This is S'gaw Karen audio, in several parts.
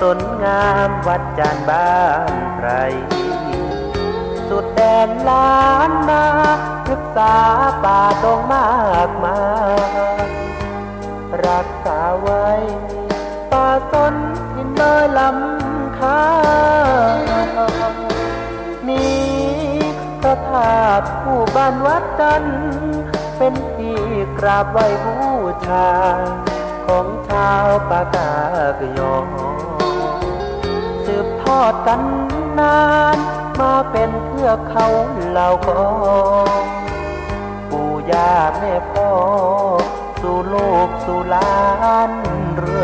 สนงามวัดจันทร์บ้านไพร สุดแดนล้านนา ศึกษาป่าดงมากมาย รักษาไว้ป่าสนถิ่นดอยลำคา มีพระธาตุคู่บ้านวัดจันทร์ เป็นที่กราบไหว้บูชา ของชาวปากากยอ สืบทอดกันนาน มาเป็นเทือกเขาเหล่าขอ ปู่ย่าแม่พ่อ สู่ลูกสู่หลานเรื่อย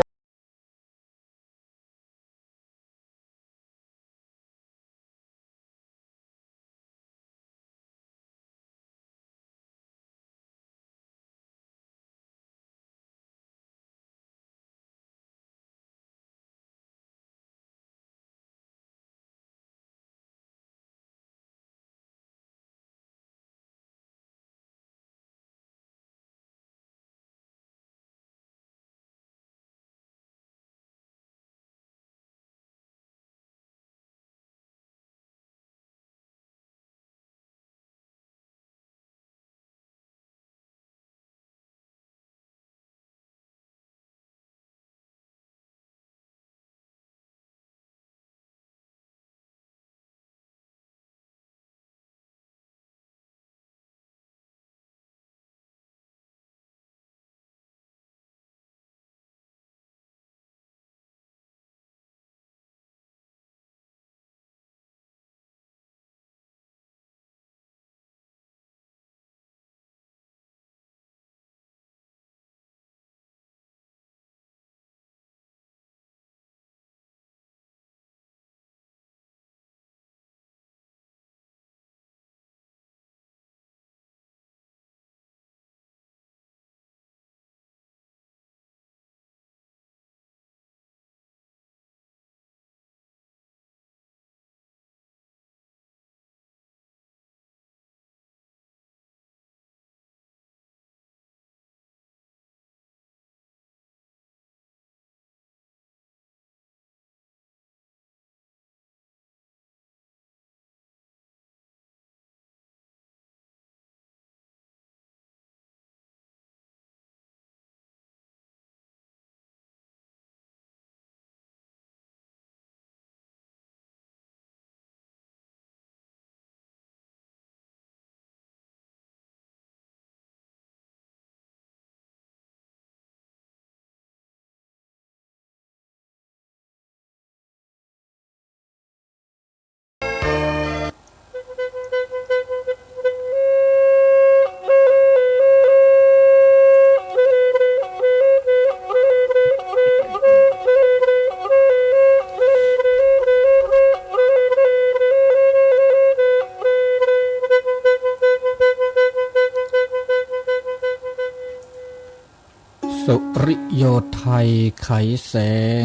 สุริโยไทยไขแส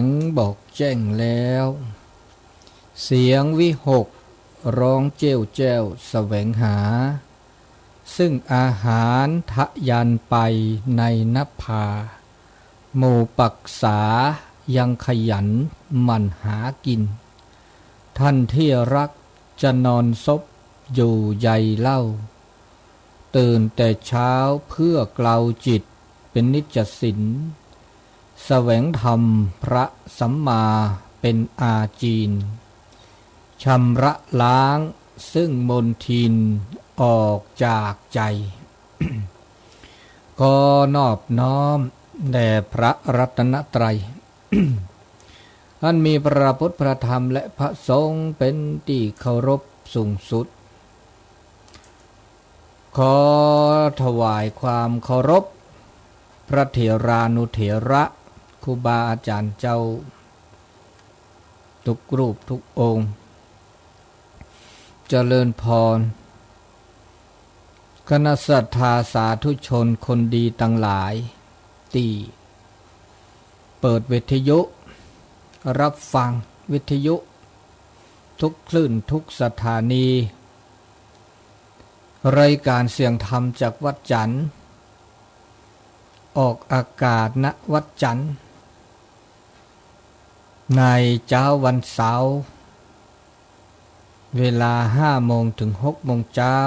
ง บอกแจ้งแล้ว เสียงวิหคร้องเจ้วแจ้วแสวงหา ซึ่งอาหารทะยานไปในนภา หมู่ปักษายังขยันหมั่นหากิน ท่านที่รักจะนอนซบอยู่ใยเล่า ตื่นแต่เช้าเพื่อเกลาจิตเป็นนิจสิน แสวงธรรมพระสัมมาเป็นอาจีน ชำระล้างซึ่งมลทินออกจากใจ ขอนอบน้อมแด่พระรัตนตรัย อันมีพระพุทธพระธรรมและพระสงฆ์เป็นที่เคารพสูงสุด ขอถวายความเคารพ พระเถรานุเถระ ครูบาอาจารย์เจ้า ทุกรูปทุกองค์ เจริญพร คณะศรัทธาสาธุชนคนดีตังหลาย ตี้เปิดวิทยุ รับฟังวิทยุ ทุกคลื่นทุกสถานี รายการเสียงธรรมจากวัดจันทร์ ออกอากาศณวัดจันทร์ ในเช้าวันเสาร์ เวลาห้าโมงถึงหกโมงเช้า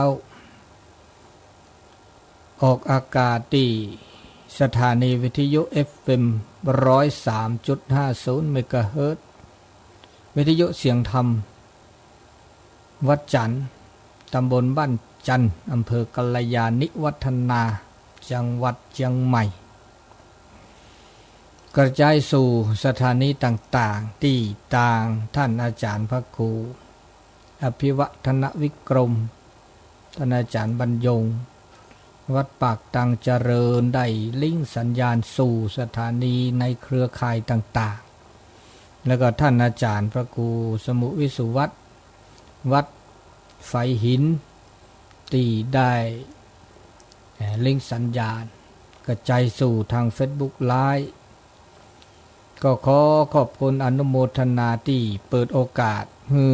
ออกอากาศที่สถานีวิทยุ เอฟเอ็ม ร้อยสามจุดห้าศูนย์ เมกะเฮิรตซ์ วิทยุเสียงธรรม วัดจันทร์ ตำบลบ้านจันทร์ อำเภอกัลยาณิวัฒนา จังหวัดเชียงใหม่ กระจายสู่สถานีต่างๆ ที่ทางท่านอาจารย์พระครู อภิวัฒนวิกรม ท่านอาจารย์บรรยง วัดปากตังเจริญ ได้ลิงก์สัญญาณสู่สถานีในเครือข่ายต่างๆ แล้วก็ท่านอาจารย์พระครูสมุวิสุวัฒน์ วัดไฟหิน ที่ได้ เอ่อ ลิงก์สัญญาณ กระจายสู่ทาง Facebook Live ก็ขอขอบคุณอนุโมทนาที่เปิดโอกาสให้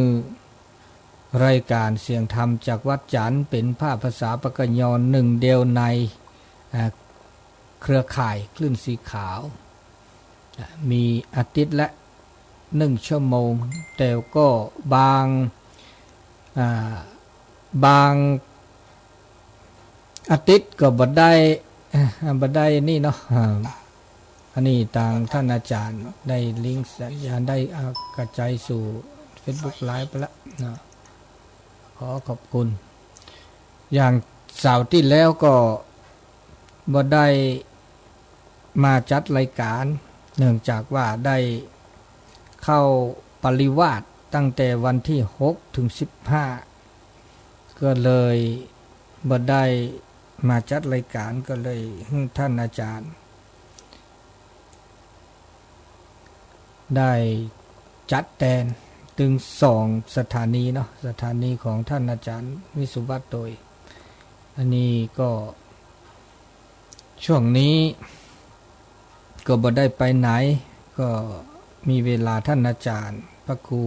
รายการเสียงธรรมจากวัดจันทร์เป็นภาคภาษาปากะยอหนึ่งเดียวใน เอ่อ เครือข่ายคลื่นสีขาว มีอาทิตย์ละหนึ่งชั่วโมง แต่ก็บาง อ่า บางอาทิตย์ก็บ่ได้ อ่า บ่ได้นี่เนาะ อ่า อันนี้ทางท่านอาจารย์ได้ลิงก์สัญญาณได้ อ่า กระจายสู่ Facebook Live ไปแล้วเนาะ ขอขอบคุณ อย่างเสาร์ที่แล้วก็บ่ได้มาจัดรายการ เนื่องจากว่าได้เข้าปริวาสตั้งแต่วันที่หกถึงสิบห้า ก็เลยบ่ได้มาจัดรายการ ก็เลยให้ท่านอาจารย์ ได้จัดแทน ถึงสองสถานีเนาะ สถานีของท่านอาจารย์วิสุวัฒน์โดย อันนี้ก็ ช่วงนี้ก็บ่ได้ไปไหน ก็มีเวลา ท่านอาจารย์พระครู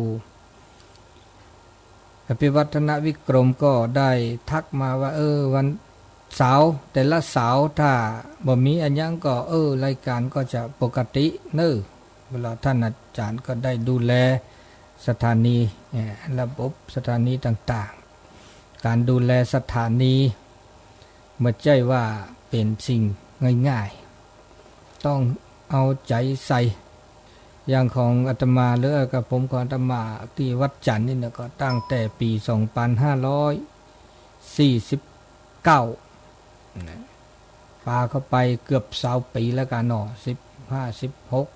อภิวัฒนวิกรมก็ได้ทักมาว่า เออ วันเสาร์ แต่ละเสาร์ ถ้าบ่มีอะหยังก็ เออ รายการก็จะปกติเนอะ เวลาท่านอาจารย์ก็ได้ดูแลสถานี เอ่อ ระบบสถานีต่างๆ การดูแลสถานี ไม่ใช่ว่าเป็นสิ่งง่ายๆ ต้องเอาใจใส่ อย่างของอาตมาหรือกับผมของอาตมาที่วัดจันทร์นี่นะ ก็ตั้งแต่ปี สองพันห้าร้อยสี่สิบเก้า นะ ปาเข้าไปเกือบซาวปีแล้วกันเนาะ สิบห้า สิบหก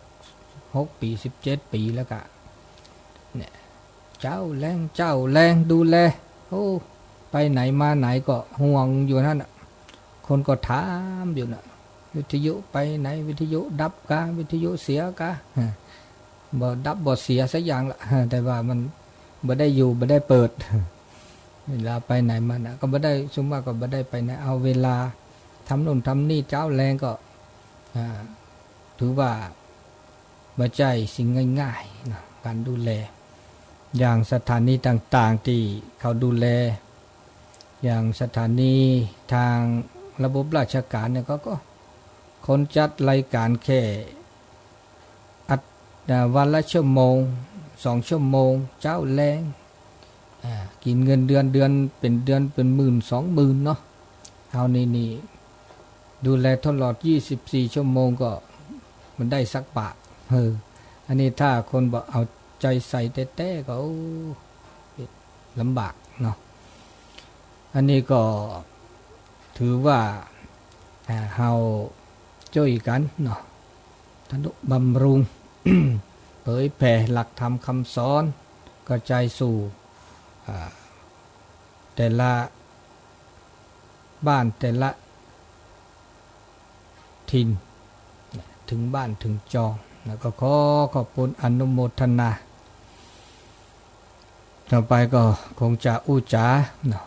สิบหกปี สิบเจ็ดปีแล้วกะ เนี่ย เจ๊าแลง เจ๊าแลง ดูแล โอ้ ไปไหนมาไหนก็ห่วงอยู่นั่นน่ะ คนก็ถามอยู่น่ะ วิทยุไปไหน วิทยุดับกะ วิทยุเสียกะ บ่ดับบ่เสียสักอย่างละ แต่ว่ามันบ่ได้อยู่ บ่ได้เปิด เวลาไปไหนมาน่ะ ก็บ่ได้ ส่วนมากก็บ่ได้ไปไหน เอาเวลาทำนู่นทำนี่ เจ๊าแลงก็ อ่า ถือว่าบ่ใช่สิ่งง่ายๆ นะ การดูแล อย่างสถานีต่างๆ ที่เขาดูแล อย่างสถานีทางระบบราชการเนี่ย เขาก็ คนจัดรายการแค่ อัด อ่า วันละชั่วโมง สองชั่วโมง เจ๊าแลง อ่า กินเงินเดือน เดือนเป็นเดือนเป็นหมื่นสองหมื่นเนาะ เอานี่นี่ ดูแลตลอดยี่สิบสี่ชั่วโมงก็มันได้สักบาท เออ อันนี้ถ้าคนบ่เอาใจใส่แต๊ๆ ก็ โอ้ ลำบากเนาะ อันนี้ก็ถือว่า อ่า เฮาจ้อยกันเนาะ ทนุบำรุง เผยแผ่หลักธรรมคำสอน กระจายสู่ อ่า แต่ละบ้านแต่ละถิ่น ถึงบ้านถึงจอง แล้วก็ขอขอบคุณอนุโมทนา ต่อไปก็คงจะอู้จ๋าเนาะ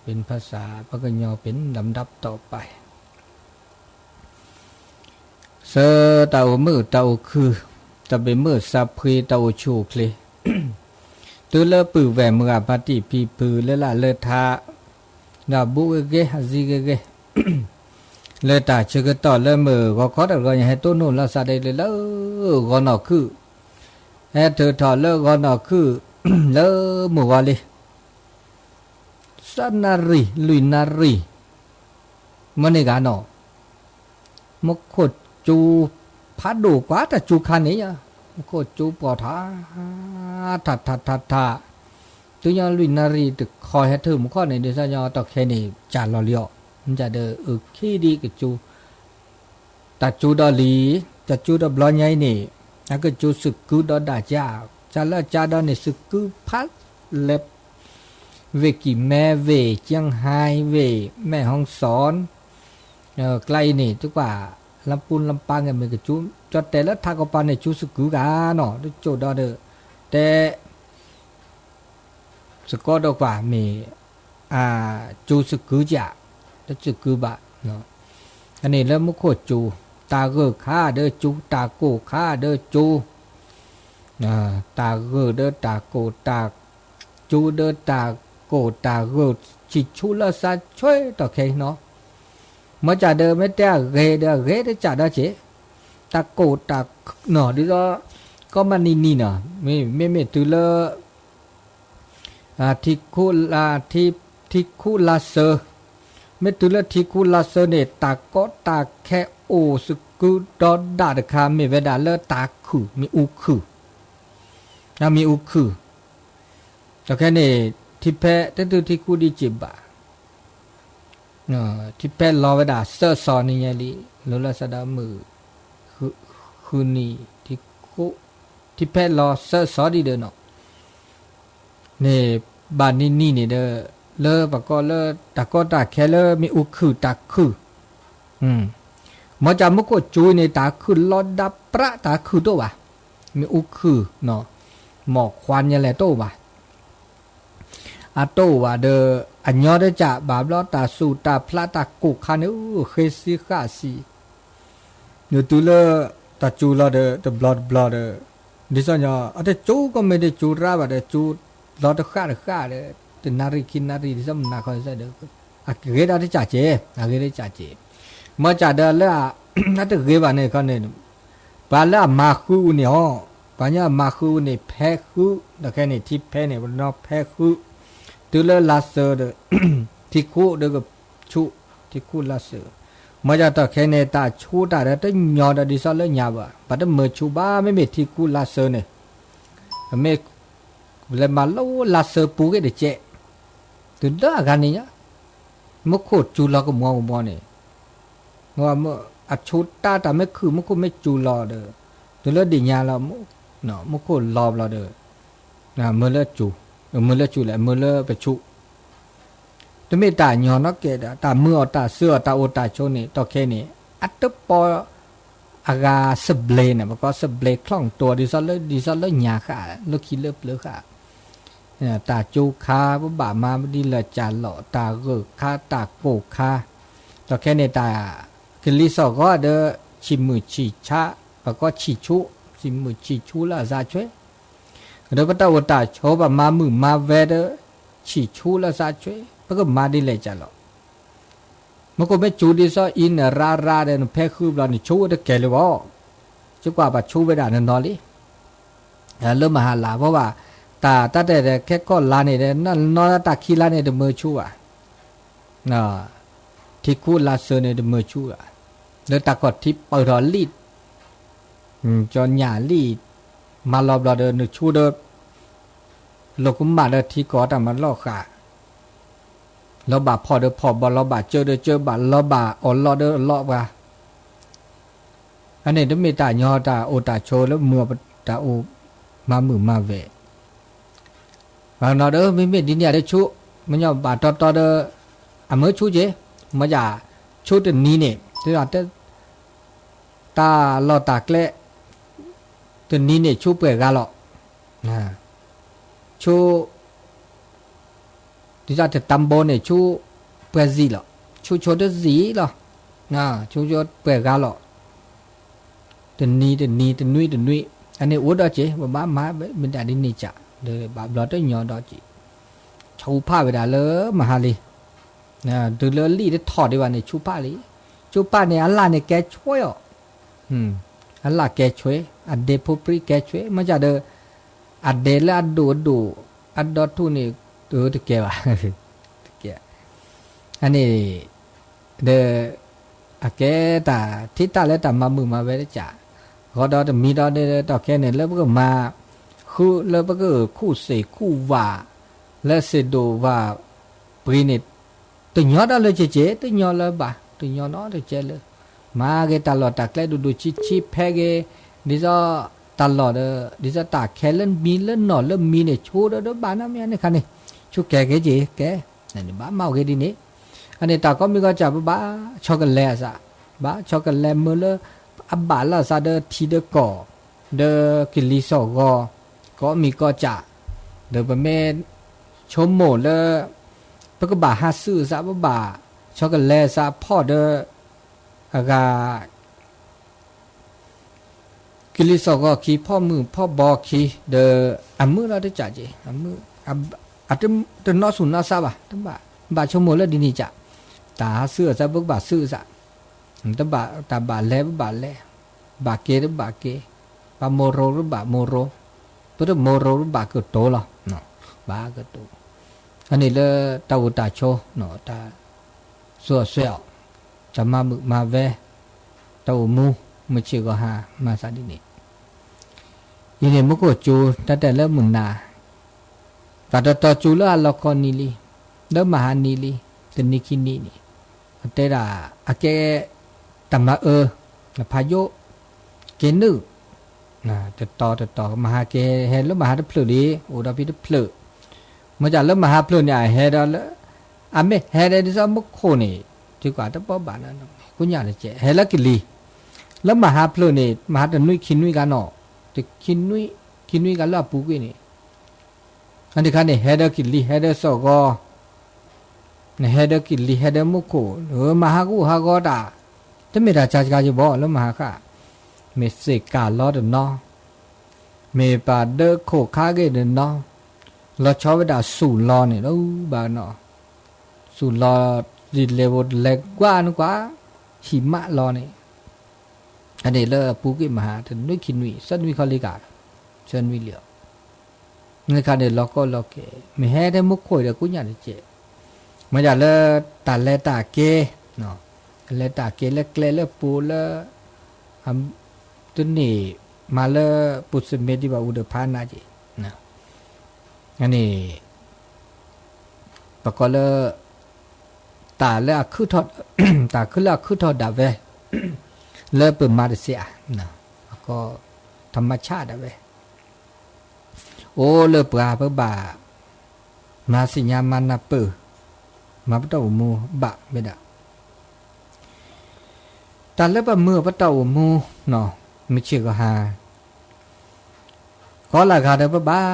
เป็นภาษาปากะยอเป็นลำดับต่อไป ဆၢတၢ်အိၣ်မုာ်တၢ်အိၣ်ခုၣ်, တၢ်ဘၣ်မုာ်စၢ်ဖှံတၢ်အိၣ်ဆူၣ်အိၣ်ချ့, တုၤလၢပုၢ်ဝဲၢ်မုၢ်ဂၤဖါတံၢ်ဖံဖု လၢလၢ်လၢထါ, ဒီးဘူးဂ့ၤဂ့ၤ အစံဂ့ၤဂ့ၤ, လၢတၢ်ဆၢကတီၢ်လၢမုၢ်ဂီၤခီတဂီၤညါ ဟဲတိၢ်နီၣ်လီၤစၢ်ဒဲးလၢ လၢဂီၤနီၢ်ခုၣ် ဟဲထုးထီၣ်လၢဂီၤနီၢ်ခုၣ် လၢမုၢ်ဂီၤလံ သၢနၣ်ရံၣ် လွံၢ်နၣ်ရံၣ် မ့ၢ်န့ၢ်ဂၤနီၤ, မူခိၣ်စူၤ ဖးဒိၣ်ကွၢ်တၢ်စူၤခါန့ၣ်ယါ, မူခိၣ်စူၤပှီၢ်ထး ထးထးထးထး, တုၤညီလွံၢ်နၣ်ရံၣ်တခီဟဲထုးမူခိၣ်န့ၣ် ဒ်သိးညီတီၢ်ခဲန့ၣ် ကၢ်လီၤလံအီၤ, မ့ၢ်ဒ်အုၣ်ခံဒ်ကစူၤ တၢ်စူၤဒီးလံ, တၢ်စူၤဒီးဘျီညါအံၤန့ၣ် အကစူၤစကုဒီးဒၣ်ကၢ်, ကၢ်လၢကၢ်ဒီးန့ၣ် စကုဖးလဲၣ်, ဝ့ၢ်ကံၢ်မဲ ဝ့ၢ်ကၠၢင်းဟဲ ဝ့ၢ်မဲၢ်ဟီၣ်စီၣ်, ကျါအံၤန့ၣ် သုကွၢ် လါပူၤလါပာ်ဂ့ၤမ့ၢ်ကစူၤ ကၠီတဲာ်လၢထးကပၤန့ၣ် စူၤစကုကၢ်နီၤ တကၠိၣ်ဒီးဒီး တဲ စကီဒီးကွၢ်မ့ၢ် စူၤစကုကၢ်, တစကုဘၣ်, အန့ၣ်လၢမူခိၣ်စူၤ, တၢ်ဂုာ်ခါဒီးစူၤ, တၢ်ကိၢ်ခါဒီးစူၤ, တၢ်ဂုာ်ဒီးတၢ်ကိၢ်, တၢ်စူၤဒီးတၢ်ကိၢ်တၢ်ဂုာ်, ဆံၣ်ဆူလၢသးဆွဲတီၢ်ခဲအံၤနီၤ, မ့ၢ်ကၢ်ဒီးမ့ၢ်တဲအဂ့ၤဒီးအဂ့ၤတကၢ်ဒီးက့ၤ, တၢ်ကိၢ်တၢ်နီၤ ဒ်သိး ကီမးနံၤနံၤနီၤ, မ့မ့ၢ်တုၤလၢ ထံခူ ထံခူလါစၢၤ, မ့ၢ်တုၤလၢထံခူလါစၢၤန့ၣ် တၢ်ကီတၢ်ခဲအိၣ်စကုဒီးဒၣ်တခါ မ့ၢ်ဝဲဒၣ်လၢတၢ်ခုၣ် မ့ၣ်အူခုၣ်, မ့ၣ်အူခုၣ်, ဒီးခဲန့ၣ် ထံဖဲတတုၤထံခူဒံးက့ၤဘၣ် ထံဖဲလီၤဝဲဒၣ်သၢစီၤနံၤညါလံ, လိၤလၢသးဒီးမုၢ် ဃုနံၤ, ထံဖဲလီၤသၢစီၤဒ်ဒီးနီၤ, န့ၣ် ဘၣ်နံၤနံၤန့ၣ်ဒီး လၢပှၤကီၢ်လၢတၢ်ကီတၢ်ခဲလၢမ့ၣ်အူခုၣ်တၢ်ခုၣ်, မ့ၢ်ကၢ်မူခိၣ်စူၤန့ၣ် တၢ်ခုၣ်လီၤဒၣ်ပြး တၢ်ခုၣ်တအိၣ်ဘၣ်, မ့ၣ်အူခုၣ်, မီၢ်ခွါညါလဲၣ်တအိၣ်ဘၣ် အတအိၣ်ဘၣ်ဒီး အညီတကၢ်ဘၣ်ဘျီ တၢ်စူၤတၢ်ဖျးတၢ်ကိၢ်ခါန့ၣ် ဃ့စံဃၣ်စံ, နတုၤလၢ တၢ်စူၤလီၤဒီး တဘျီတဘျီဒီး ဒ်သိးညီ အတစူၤကီၢ်မ့ၢ်တစူၤရၣ်ဘၣ်ဒီး စူၤလီၤတဃၣ်တဃၣ်ဒီး တနၣ်ရံၣ်ခံနၣ်ရံၣ် ဒ်သိးမနၤခီစဲဒီး အဂ့ၤဒၣ်တကၢ်က့ၤ, အဂ့ၤဒၣ်တကၢ်က့ၤ, မ့ၢ်ကၢ်ဒီးလၢ အတဂ့ၤဘၣ်န့ၣ်ခီန့ၣ် ပှၤလၢအမၤဃုအူန့ၣ်ဟီ, ပှၤညီအမၤဃုအူန့ၣ် ဖဲဃု, ဒီးခဲန့ၣ် ထံဖဲန့ၣ် ပနီၤဖဲဃု, တုၤလၢလါစၢၤဒီး ထံခူဒီးကဆူၣ်, ထံခူလါစၢၤ, မ့ၢ်ကၢ်တီၢ်ခဲန့ၣ် တၢ်ဆူးတၢ်ဒီးတညီဒီးဒ်သိးလၢညါဘၣ်, ပှၤတမၤဆူးဘၣ်, မ့မ့ၢ်ထံခူလါစၢၤန့ၣ် မ့ၢ် လဲၤမၤလၢလါစၢၤပူၤဂ့ၤတကဲး, တုၤလၢအဂၤန့ၣ်ညါ, မူခိၣ်စူၤလီၤကမီကမီန့ၣ်, အဆူးတၢ်တၢ်မ့ၢ်ခုၣ် မူခိၣ်မ့ၢ်စူၤလီၤဒီး, တုၤလၢဒ့ၣ်ညါလီၤ, မူခိၣ်လီၤဘျီဒီး, မ့ၢ်လၢစူၤ, မ့ၢ်လၢစူၤလဲၣ် မ့ၢ်လၢပဆူး တမ့ၢ်တၢ်ညီနီတကဲးဒီး တၢ်မၤအီၣ်တၢ်စၢအီၣ်တၢ်အိၣ်တၢ်ဆိးန့ၣ် တီၢ်ခဲန့ၣ် အတပီ အဂၤစဘျ့န့ၣ် ပကိးစဘျ့ คล่องตัว ဒ်သိးလၢ ဒ်သိးလၢညါဃာ် လၢခံလၢပျၢၤဃာ် တၢ်စူၤခါ ပဘၣ်မၤဒ်လဲၣ်ကၢ်လီၤ တၢ်ဂုာ်ခါ တၢ်ကိၢ်ခါ တီၢ်ခဲန့ၣ် တၢ်ကလံၤစိးဂီၤဒီး ဆံၣ်မုၢ်ဆံၣ်ဆါ ပကိးဆံၣ်ဆူ ဆံၣ်မုၢ်ဆံၣ်ဆူလၢအသးဆွဲ ဒီးပတၢ်အိၣ်တၢ်ဆိး ပမၤမုာ်မၤဝဲဒီး ဆံၣ်ဆူလၢသးဆွဲ ပကမၤဒ်လဲၣ်ကၢ်လီၤ. မ့ၢ်ခိၣ်မ့ၢ်စူၤဒ်သိးအံၤနရါရါဒီး နဖဲဃုဘျီ နဆူဝဲတကဲလၢၤဘၣ်. ကကွၢ်ပှၤဆူဝဲဒၣ်နနီၤလံ လၢမဟါလါ ဘၣ်ဘၣ် တၢ်တၢ်တဲာ်ဒီး ခဲကီၢ်လါန့ၣ်ဒီး နီၢ်နီၢ်တၢ်ခံလါန့ၣ် တမၤဆူဘၣ် ထံခူလါစၢၤန့ၣ် တမၤဆူဘၣ် လၢတၢ်ခီၣ်ထံးပၢၢ်ထီၣ်လံ ကၠီညၣ်လံ မၤလီၤဘျီဒီး နဆူဒီး လိာ်ကမၣ်ဒီးထံကီၢ်တၢ်မၤလီၢ်ဃာ် လီၤဘၣ်ဖီၣ်ဒီးဖီၣ်ဘၣ် လီၤဘၣ်စၢဒီးစၢဘၣ် လီၤဘၣ်အီၣ်လီၤဒီးအီၣ်လီၤပှၤ အန့ၣ်တမ့ၢ်တၢ်ညီတၢ်အိၣ်တၢ်ဆိးလၢမုာ်တၢ်အိၣ်မၤမုာ်မၤဝဲ နီၤဒီး မ့မ့ၢ်ဒ်န့ၣ်အတဆူ မညီဘၣ်တီတီဒီး အမၢဆူက့ၤ မ့ၢ်ယၤ ဆူတနံၤန့ၣ် တၢ်လီၢ်တၢ်ကျဲ တနံၤန့ၣ် ဆူပှဲၤဂၤလီၤ ဆူ ဒ်သိးတတၢ်ဘိန့ၣ် ဆူပှဲၤစံၣ်လီၤ ဆူဆိတစံၣ်လီၤ ဆူဆိပှဲၤဂၤလီၤ တနံၤတနံၤ တနွံတနွံ အန့ၣ်အိၣ်ဒီးက့ၤ ပဘၣ်မၤမ့ၢ်ဒၣ်ဒ်န့ၣ်ကၢ် ဒီးဘၣ်ဘျီတညီဒီးက့ၤ ဆူဖၣ်ဝဲဒၣ်လၢမဟါလံ တုၤလၢလံာ်တထီၣ်ဒံးဘၣ်န့ၣ် ဆူဖၣ်လံ ဆူဖၣ်န့ၣ် အလၣ်န့ၣ်ကဲဆွဲအီၤ အလၣ်ကဲဆွဲ အဒ့ဖိပြံကဲဆွဲ မ့ၢ်ကၢ်ဒီး အဒဲလၢအဒိၣ်အဒိၣ် အဒီထူၣ်န့ၣ် တကဲဘၣ်, တကဲ, အန့ၣ် ဒီး အကဲတၢ်ထံတၢ်လၢတၢ်မၤမုာ်မၤဝဲတကး, အဃိဒီးတမံၤဒီးဒီး တၢ်ခဲန့ၣ် လၢပကမၤ ဃုလၢပကခူၣ်စ့ၣ်ခူၣ်ဝး လၢစ့ၣ်ဒိၣ်ဝးပှ့ၤန့ၣ် တညီဒီးလၢကဲကဲ, တညီလၢဘၣ်, တညီနီတကဲလၢ, မၤဂ့ၤတၢ်လီၢ်တၢ်ကျဲဒိၣ်ဒိၣ်ဆံးဆံး ဖဲဂ့ၤ ဒ်သိးတၢ်လီၢ်ဒီး ဒ်သိးတၢ်ခဲလၢမံလၢနီၢ်လၢမံန့ၣ် ဆိဒီးဒိးဘၣ်နီတမံၤန့ၣ်ခါန့ၣ်, ဆိကဲကဲက့ၤကဲ, ဘၣ်မၤအီၣ်ဂ့ၤဒ်န့ၣ်, အန့ၣ်တၢ်ကိးမံၤကိးကး ပဘၣ်ဆီကလဲၤအသး, ဘၣ်ဆီကလဲၤမုာ်လၢ အဘၣ်လီၤသးဒီးထံဒီးကီၢ် ဒီးကလံၤသီၣ်ဂီၤ ကိးမံၤကိးကး, ဒီးပမ့ၢ်ဆိကမိၣ်လၢ ပကဘၣ်ဟးသုးအသး ပဘၣ်ဆီကလဲၤအသးဖီၣ်ဒီး အဂၤ ကလံၤသီၣ်ဂီၤခံ ဖီၣ်မုၢ်ဖီၣ်ဘီခံ ဒီးအမုာ်လီၤတကးက့ၤ, အမုာ် တနီၣ်ဆူၣ်နီၣ်သးဘၣ်, တဘၣ် ဘၣ်ဆိကမိၣ်လၢဒ်န့ၣ်ကး, တၢ်ဟးသုးအသး ပကဘၣ်သုးအသး, တဘၣ် တၢ်ဘၣ်လဲၤ ပဘၣ်လဲၤ, ဘၣ်က့ၤ တဘၣ်က့ၤ, ဘၣ်မိၢ်ရိ ပဘၣ်မိၢ်ရိ, ပတမိၢ်ရိ ပဘၣ်ကတိၤလီၤ, ဘၣ်ကတိၤ, အန့ၣ်လၢတၢ်အိၣ်တၢ်ဆိး တၢ် စိၤအီၣ်ဆွဲအီၣ်, တၢ်မၤမုာ်မၤဝဲ, တၢ်အိၣ်မူ, မုၢ်ဆ့ၣ်ဂီၤဟါ မၤသးဒ်န့ၣ်, အံၤန့ၣ် မူခိၣ်ကၠိ တၢ်တဲလၢမုၢ်နၤ, တၢ်တတီၤကၠိလၢအလီၤခီနံၤလံ, လၢမဟါနံၤလံ, တနံၤခံနံၤန့ၣ်, အတဲဒၣ် အကဲ တၢ်မၤအၢ, နဖးယိၣ်, က့ၤနုာ် တတီၤတတီၤ မဟါက့ၤဟဲလၢမဟါတဖျၢၣ်လံ, အိၣ်ဒီးဖဲတဖျၢၣ်, မ့ၢ်တၢ်လၢမဟါဖျၢၣ်န့ၣ် အဟဲဒီးလၢ, အမ့ၢ်ဟဲဒီးဒ်သိးမူခိၣ်န့ၣ်, ထံကွၢ်တဘီဘၣ်နီၤ, ကိညၣ်တကဲး ဟဲလၢကလံၤ, လၢမဟါဖျၢၣ်န့ၣ် မဟါတနွံခံနွံဂၤနီၤ, တခံနွံ, ခံနွံဂၤလၢအပူၤကွံာ်န့ၣ် အန့ၣ်ခါန့ၣ် ဟဲဒီးကလံၤ ဟဲဒီးသီၣ်ဂီၤ, နဟဲဒီးကလံၤ ဟဲဒီးမူခိၣ်, မၤဟးဂူာ်ဟးဂီၤတၢ်, တမ့ၢ်တၢ်ဆါဆါက့ၤဘၣ် လၢမဟါဃၣ်, မ့ၢ်သ့ၣ်ကၢ်လီၤတနီၤ, မ့ၢ်ပှၤဒၢခိၣ်ခါဂ့ၢ်တနီၤ, လီၤဆီဝဲဒၣ်ဆူၣ်လီၤန့ၣ်လၢဘၣ်နီၤ, ဆူၣ်လီၤ ဒ်လဲၣ်ဝဲလဲၤကွၢ်နကွၢ်, ဟံၣ်မးလီၤန့ၣ် အန့ၣ်လၢအပူၤကွံာ်မဟါ တနွံခံနွံ သၢနွံခီလံကၤ, သၢနွံလံအီၤ, နခါန့ၣ်လီၤကီလီၤကဲ, မ့ၢ်ဟဲထဲမူခိၣ်ဒီးကိညၣ်တကဲး, မ့ၢ်ဒၣ်လၢတၢ်လဲၤတၢ်က့ၤ, လဲၤတၢ်က့ၤလၢကျဲလၢပူၤလၢ တန့ၢ်မၤလၢပူၤစမ့ၢ်ဒံးဘၣ်အူဒၢးဖးနးက့ၤ, န့ၣ် ပကိးလၢ တၢ်လၢအခုၣ်ထီၣ်, တၢ်ခုလၢအခုၣ်ထီၣ်ဒၣ်ဝဲ လၢပမၤတစဲးဧါ, အကီ ထီၣ်မၤဆါဒၣ်ဝဲ, အိၣ်လၢပှၤပဘၣ် မၤသ့ၣ်ညါမၤနၢ်ပၢၢ်, မၤပတၢ်အိၣ်မူဘၣ်ဝဲဒၣ် တၢ်လၢပမုာ်ပတၢ်အိၣ်မူ, မုၢ်ဆ့ၣ်ဂီၤဟါ, ကိးလၢဂၤဒီးပဘၣ်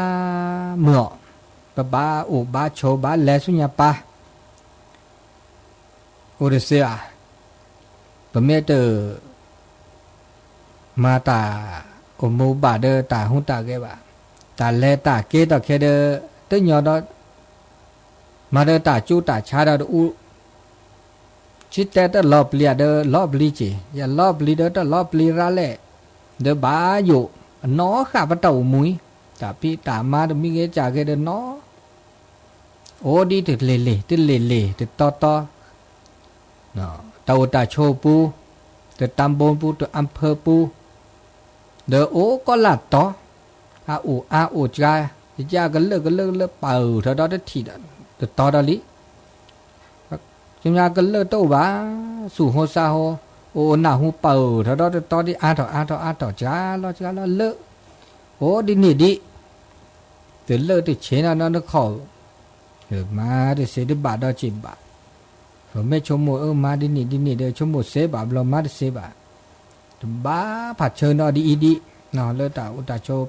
မုာ်အီၤ, ပဘၣ်အိၣ်ဘၣ်ဆိးဘၣ်လဲၤဆူညါပၢ်, အိၣ်တသ့ဧါ, ပမ့ၢ်တ မၤတၢ်အိၣ်မူဘၣ်ဒီးတၢ်ဟူးတၢ်ဂဲၤဘၣ်, တၢ်လဲၤတၢ်က့ၤတၢ်ခဲဒီး တညီဒီး မၤဒီးတၢ်ကၠူတၢ်ဆါဒီးတအူ, ဆံတဲတၢ်လီၤပျံၤဒီးလီၤပျံၤက့ၤ, ယလီၤပျံၤဒီးတၢ်လီၤပျံၤရၤလဲၣ်, ဒီးဘၣ်ယိၣ်, အနီၢ်ဃာ်ပတၢ်အိၣ်မူအံၤ, တၢ်ဖံးတၢ်မၤတမံၤဂ့ၤကၢ်ဂ့ၤဒီးနီၢ် အိၣ်ဒ်တလ့ၤလ့ၤ တလ့ၤလ့ၤ တတီတီ, တၢ်အိၣ်တၢ်ဆိးပူၤ, တတၢ်ဘိပူၤ တအၢဖၢပူၤ, ဒီးအိၣ်ကီးလၢတီၤ, အအိၣ်အါအိၣ်စှၤ, ယကကလၢာ်ကလၢာ်ကလၢာ်ပာ်အုၣ်ထီၣ်ဒီးတထံၣ်ဒီး တတီဒီးလံ ကညီကလၢာ်တအိၣ်ဘၣ်, သူၣ်ဟိသးဟိ, အိၣ်နၢ်ဟူပာ်အုၣ်ထီၣ်ဒီးတတီဒ်အါထီၣ်အါထီၣ်အါထီၣ်စှၤလီၤစှၤလီၤလၢ, အိၣ်ဒ်န့ၣ်ဒ်, တလၢတဆ့ၣ်နီၤနီၤတခီ, မၤတသ့တဘၣ်ဒီးစ့ၢ်ဘၣ်, မ့ၢ်ဆိကမိၣ်အၢမၤဒ်န့ၣ်ဒ်န့ၣ်ဒီးဆိကမိၣ်စ့ဘၣ်ဘျီမၤတသ့ဘၣ်, တဘၣ်ဖးဆၢနီၤဒ်အံၤဒ်, လၢတၢ်အိၣ်တၢ်ဆိး,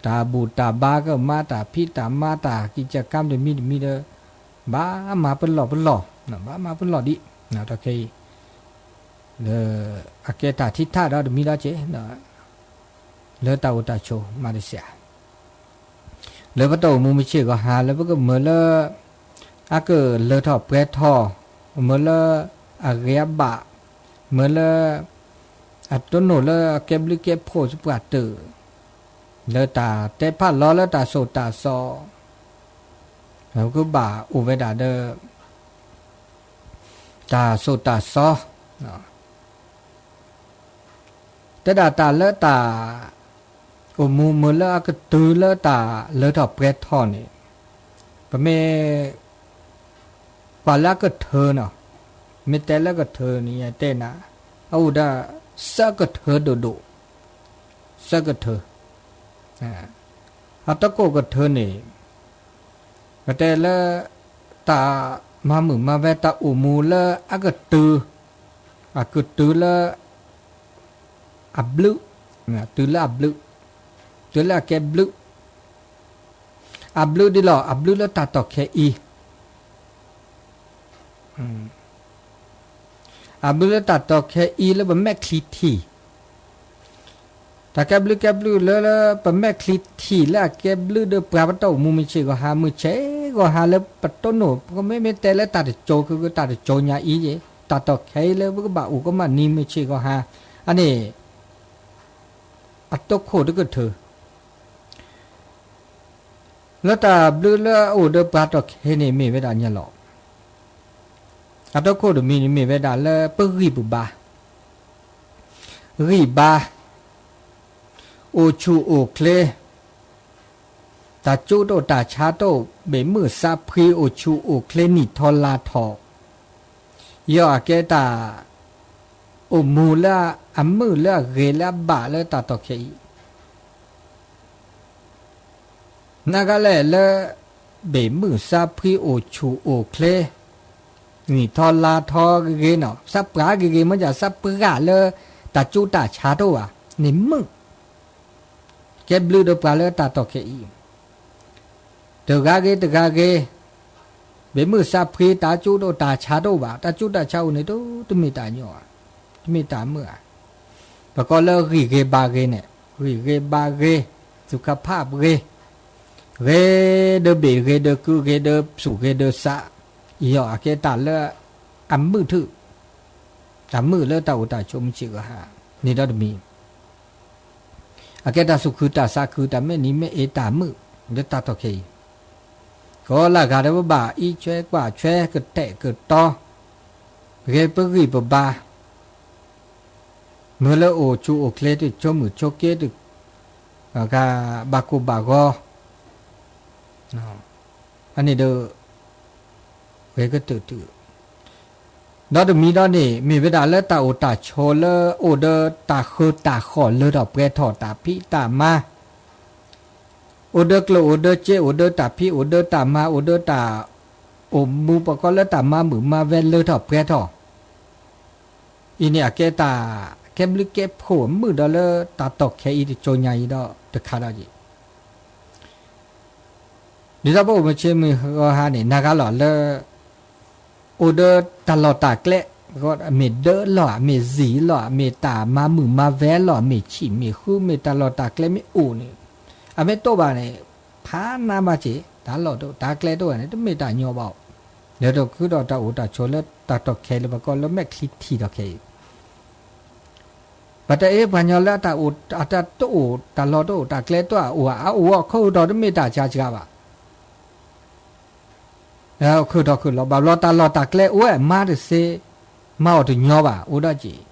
တၢ်ဘူၣ်တၢ်ဘါကမၤတၢ်ဖံးတၢ်မၤတၢ်ကံၢ်ကၢ်ကါတမံၤတမံၤဒီး, ဘၣ်မၤပလီၢ်ပလီၢ်, ဘၣ်မၤပလီၢ်ဒ်, တၢ်ခဲအံၤ, လၢအကဲတၢ်ထံထၣ်ဒီးတမံၤဒီးက့ၤ, လၢတၢ်အိၣ်တၢ်ဆိးမၤတစဲး လၢပတၢ်အိၣ်မူမုၢ်ဆ့ၣ်ဂီၤဟါ လၢပကမၢလၢ အကလၢထီၣ်ပှဲၤထီၣ်, မၢလၢအဂ့ၤအဘၣ်, မၢလၢ အတိၢ်နီၣ်လၢအကဲဘျုးကဲဖှိၣ်စပှၢ်တၢၢ်, လၢတၢ်တဲဖးလီၤလၢတၢ်ဆိၣ်တၢ်စီ, ကဘၣ်အိၣ်ဝဲဒၣ်ဒီး တၢ်ဆိၣ်တၢ်စီ, တဲဒၣ်တၢ်လၢတၢ် အိၣ်မူမုာ်လၢအကတုၤလၢတၢ်လၢထီၣ်ပှဲၤထီၣ်န့ၣ်, ပမ့ၢ် ကွၢ်လၢအကထၢနီၤ, မ့ၢ်တဲလၢကထၢန့ၣ် ယတဲနၤ, အအိၣ်ဒီး သၢကထၢဒိၣ်ဒိၣ်, သၢကထၢ, အတခိၣ်ကထၢန့ၣ် ပတဲလၢ တၢ်မၤမုာ်မၤဝဲတၢ်အိၣ်မူလၢအကတုၤ, အကတုၤလၢ အဘျုး, တုၤလၢအဘျုး, တုၤလၢအကဲဘျုး, အဘျုးဒ်လီၤ အဘျုးလၢတၢ်တီၢ်ခဲအံၤ, အဘျုးလၢတၢ်တီၢ်ခဲအံၤလၢပမဲာ်ချံထံၣ်, တၢ်ကဲဘျုးကဲဘျုးလၢ လၢပမဲာ်ချံထံၣ်လၢအကဲဘျုးဒီးပှၤပတၢ်အိၣ်မူမုၢ်ဆ့ၣ်ဂီၤဟါ မုၢ်ဆ့ၣ်ဂီၤဟါလၢပတိၢ်နီၣ် ပမ့မ့ၢ်တဲလၢတၢ်တစိၤ ကတၢၢ်တစိၤညါအံၤ, တၢ်တီၢ်ခဲအံၤလၢပကဘၣ်အိၣ်ကမၣ်နံၤမုၢ်ဆ့ၣ်ဂီၤဟါ, အန့ၣ် အတခိၣ်တကထၢ လၢတၢ်ဘျုးလၢအအိၣ်ဒီးပှၤတီၢ်ခဲန့ၣ်မ့ၢ်ဝဲဒၣ်ညီလီၤ. အတခိၣ်တမံၤန့ၣ်မ့ၢ်ဝဲဒၣ်လၢပဂံၢ်ပဘါ, ဂံၢ်ဘါ, အိၣ်ဆူၣ်အိၣ်ချ့, တၢ်ကၠိတအိၣ်တၢ်ဆါတအိၣ် ဘ့ၣ်မုၢ်သးဖှံ အိၣ်ဆူၣ်အိၣ်ချ့ နံၣ်ထီလါထီ, ယီၤအကဲတၢ် အိၣ်မူလၢအမုာ်လၢအဂ့ၤလၢအဘၣ်လၢတၢ်တီၢ်ခဲအံၤ နဂၤလဲၣ်လၢ ဘ့ၣ်မုၢ်သးဖှံအိၣ်ဆူၣ်အိၣ်ချ့, နံၣ်ထီလါထီဂ့ၤဂ့ၤနီၤ, သးပှၢ်ဂ့ၤဂ့ၤ မ့ၢ်ဒ်သးပှၢ်လၢ တၢ်ကၠိတၢ်ဆါတအိၣ်ဘၣ်, န့ၣ်မုာ်, ကဲဘျုးဒီးပှၤလၢတၢ်တီၢ်ခဲအံၤ တဂၤဂ့ၤတဂၤဂ့ၤ, ဘ့ၣ်မုၢ်သးဖှံ တၢ်ကၠိတအိၣ်တၢ်ဆါတအိၣ်ဘၣ်, တၢ်ကၠိတၢ်ဆါအိၣ်န့ၣ် တမ့ၢ်တၢ်ညီ, တမ့ၢ်တၢ်မုာ်ဧါ. ပကိးလၢဂံၢ်ဂ့ၤဘါဂ့ၤန့ၣ်, ဂံၢ်ဂ့ၤဘါဂ့ၤ, သုးခဖၣ်ဂ့ၤ, ဂ့ၤဒီးဘ့ၣ်ဂ့ၤဒီးကု ဂ့ၤဒီးဆူၣ်ဂ့ၤဒီးသး, ယီၤအကဲတၢ်လၢ အမုာ်ထု, တၢ်မုာ်လၢတၢ်အိၣ်တၢ်ဆိးမုၢ်ဆ့ၣ်ဂီၤဟါ, န့ၣ်ဒီးတမံၤ အကဲတၢ်သူၣ်ခုသးခု တၢ်မ့ၢ်နံၤမ့ၢ်အ့ တၢ်မုာ်လၢတၢ်တီၢ်ခဲအံၤ, ကီလၢဂၤဒီးပဘၣ်အံးဆွဲကွၢ်ဆွဲ ကတဲာ်ကတီၤ, ဂ့ၤပဂံၢ်ပဘါ, မ့ၢ်လၢအိၣ်ဆူၣ်အိၣ်ချ့ တဆိမုၢ်ဆိက့ တဘၣ်ကိၢ်ဘၣ်ဂီၤ, အန့ၣ်ဒီး ဂ့ၤကတၢၢ်တုၤ ဒီးတမံၤဒီးန့ၣ် မ့ၢ်ဝဲဒၣ်လၢတၢ်အိၣ်တၢ်ဆိးလၢအိၣ်ဒီးတၢ်ဃၢတၢ်ဃီၤ လၢထီၣ်ပှဲၤထီၣ် တၢ်ဖံးတၢ်မၤ, အိၣ်ဒီးကျိၣ်အိၣ်ဒီးစ့ အိၣ်ဒီးတၢ်ဖံး အိၣ်ဒီးတၢ်မၤ အိၣ်ဒီးတၢ်အိၣ်မူ ပကိးလၢတၢ်မၤမုာ်မၤဝဲ လၢထီၣ်ပှဲၤထီၣ်, အံၤန့ၣ်အကဲတၢ် ကဲဘျုးကဲဖှိၣ်မုာ်ဒီးလၢတၢ်တီၢ်ခဲအံၤ တကၠိညါအံၤဒီးတခါဒီးက့ၤ ဒ်သိးပအိၣ်မုၢ်ဆ့ၣ်မုၢ်ဂီၤဟါန့ၣ် နဂၤလီၤလၢ အိၣ်ဒီးတၢ်လီၢ်တၢ်ကျဲ, မ့ၢ်ဒၢလီၢ် မ့ၢ်စံၣ်လီၢ် မ့ၢ်တၢ်မၤမုာ်မၤဝဲလီၢ် မ့ၢ်ဆံၣ်မ့ၢ်ဃု မ့ၢ်တၢ်လီၢ်တၢ်ကျဲမ့ၢ်အိၣ်န့ၣ်, အမ့ၢ်တအိၣ်ဘၣ်န့ၣ် ဖးနးမးက့ၤ တၢ်လီၢ်တအိၣ် တၢ်ကျဲတအိၣ်န့ၣ် တမ့ၢ်တၢ်ညီဘၣ်အိၣ်, ဒီးတခုဒီးတၢ်အိၣ်တၢ်ဆိးလၢတၢ်တီၢ်ခဲအံၤလၢပကိးလၢမဲာ်ချံထံၣ်တီၢ်ခဲအံၤ ပတအဲၣ်ပှၤညီလၢအတၢ်အိၣ် အတၢ်တအိၣ် တၢ်လီၢ်တအိၣ် တၢ်ကျဲတအိၣ် အအိၣ်အခိၣ်ဒီးတမ့ၢ်တၢ်ဆါစှၤဘၣ်, ခုၣ်ထီၣ်ခုၣ်လီၤ ဘၣ်ဘျီတၢ်လီၢ်တၢ်ကျဲအိၣ်ဝဲ မၤတသ့, မၤအီၤတညီဘၣ် အိၣ်ဒီးက့ၤ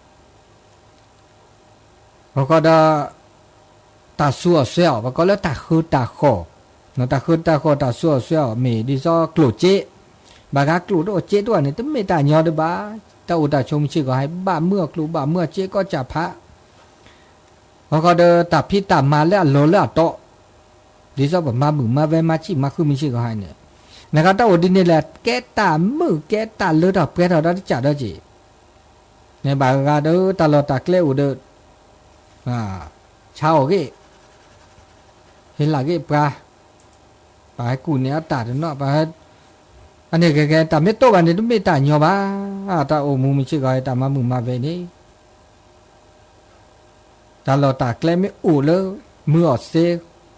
ပကိးဒီး တၢ်ဆူးအီၣ်ဆှဲအီၣ် ပကိးလၢတၢ်ဃၢတၢ်ဃီၤ, တၢ်ဃၢတၢ်ဃီၤ တၢ်ဆူးအီၣ်ဆှဲအီၣ် မ့ၢ်ဒ်သိးကျိၣ်စ့, ဘၣ်ဃးကျိၣ်တအိၣ်စ့တအိၣ်န့ၣ် တမ့ၢ်တၢ်ညီဒံးဘၣ်, တၢ်အိၣ်တၢ်ဆိးမုၢ်ဆ့ၣ်ဂီၤဟါ ဘၣ်မုာ်အီၣ်ကျိၣ် ဘၣ်မုာ်အီၣ်စ့ကီၢ်စၢ်ဖး ပကိးဒီးတၢ်ဖံးတၢ်မၤလၢအလီၢ်လၢအတီ, ဒ်သိးပမၤမုာ်မၤဝဲ မၤဆံၣ်မၤဃုမုၢ်ဆ့ၣ်ဂီၤဟါန့ၣ်, နဂၤတၢ်အိၣ်ဒ်န့ၣ်လဲၣ် ကဲတၢ်မုာ်ကဲတၢ်လၢထီၣ်ပှဲၤထီၣ်ဒီးတကးဒီးက့ၤ, န့ၣ်ဘၣ်ဂၤဒီးတၢ်လီၢ်တၢ်ကျဲအိၣ်ဒီး ဆါအီၣ်ဂ့ၤ, ဟ့ၣ်လၢဂ့ၤပှၤ, ပှၤဟဲကူၣ်န့ၢ်အတၢ်တနီၤ, အန့ၣ်ဂ့ၤဂ့ၤ တၢ်မ့ၢ်တအိၣ်ဘၣ်န့ၣ် တမ့ၢ်တၢ်ညီဘၣ်, တၢ်အိၣ်မူမုၢ်ဆ့ၣ်ဂီၤ တၢ်မၤမုာ်မၤဝဲန့ၣ် တၢ်လီၢ်တၢ်ကျဲမ့ၢ်အိၣ်လၢ မုာ်အီၣ်သ့,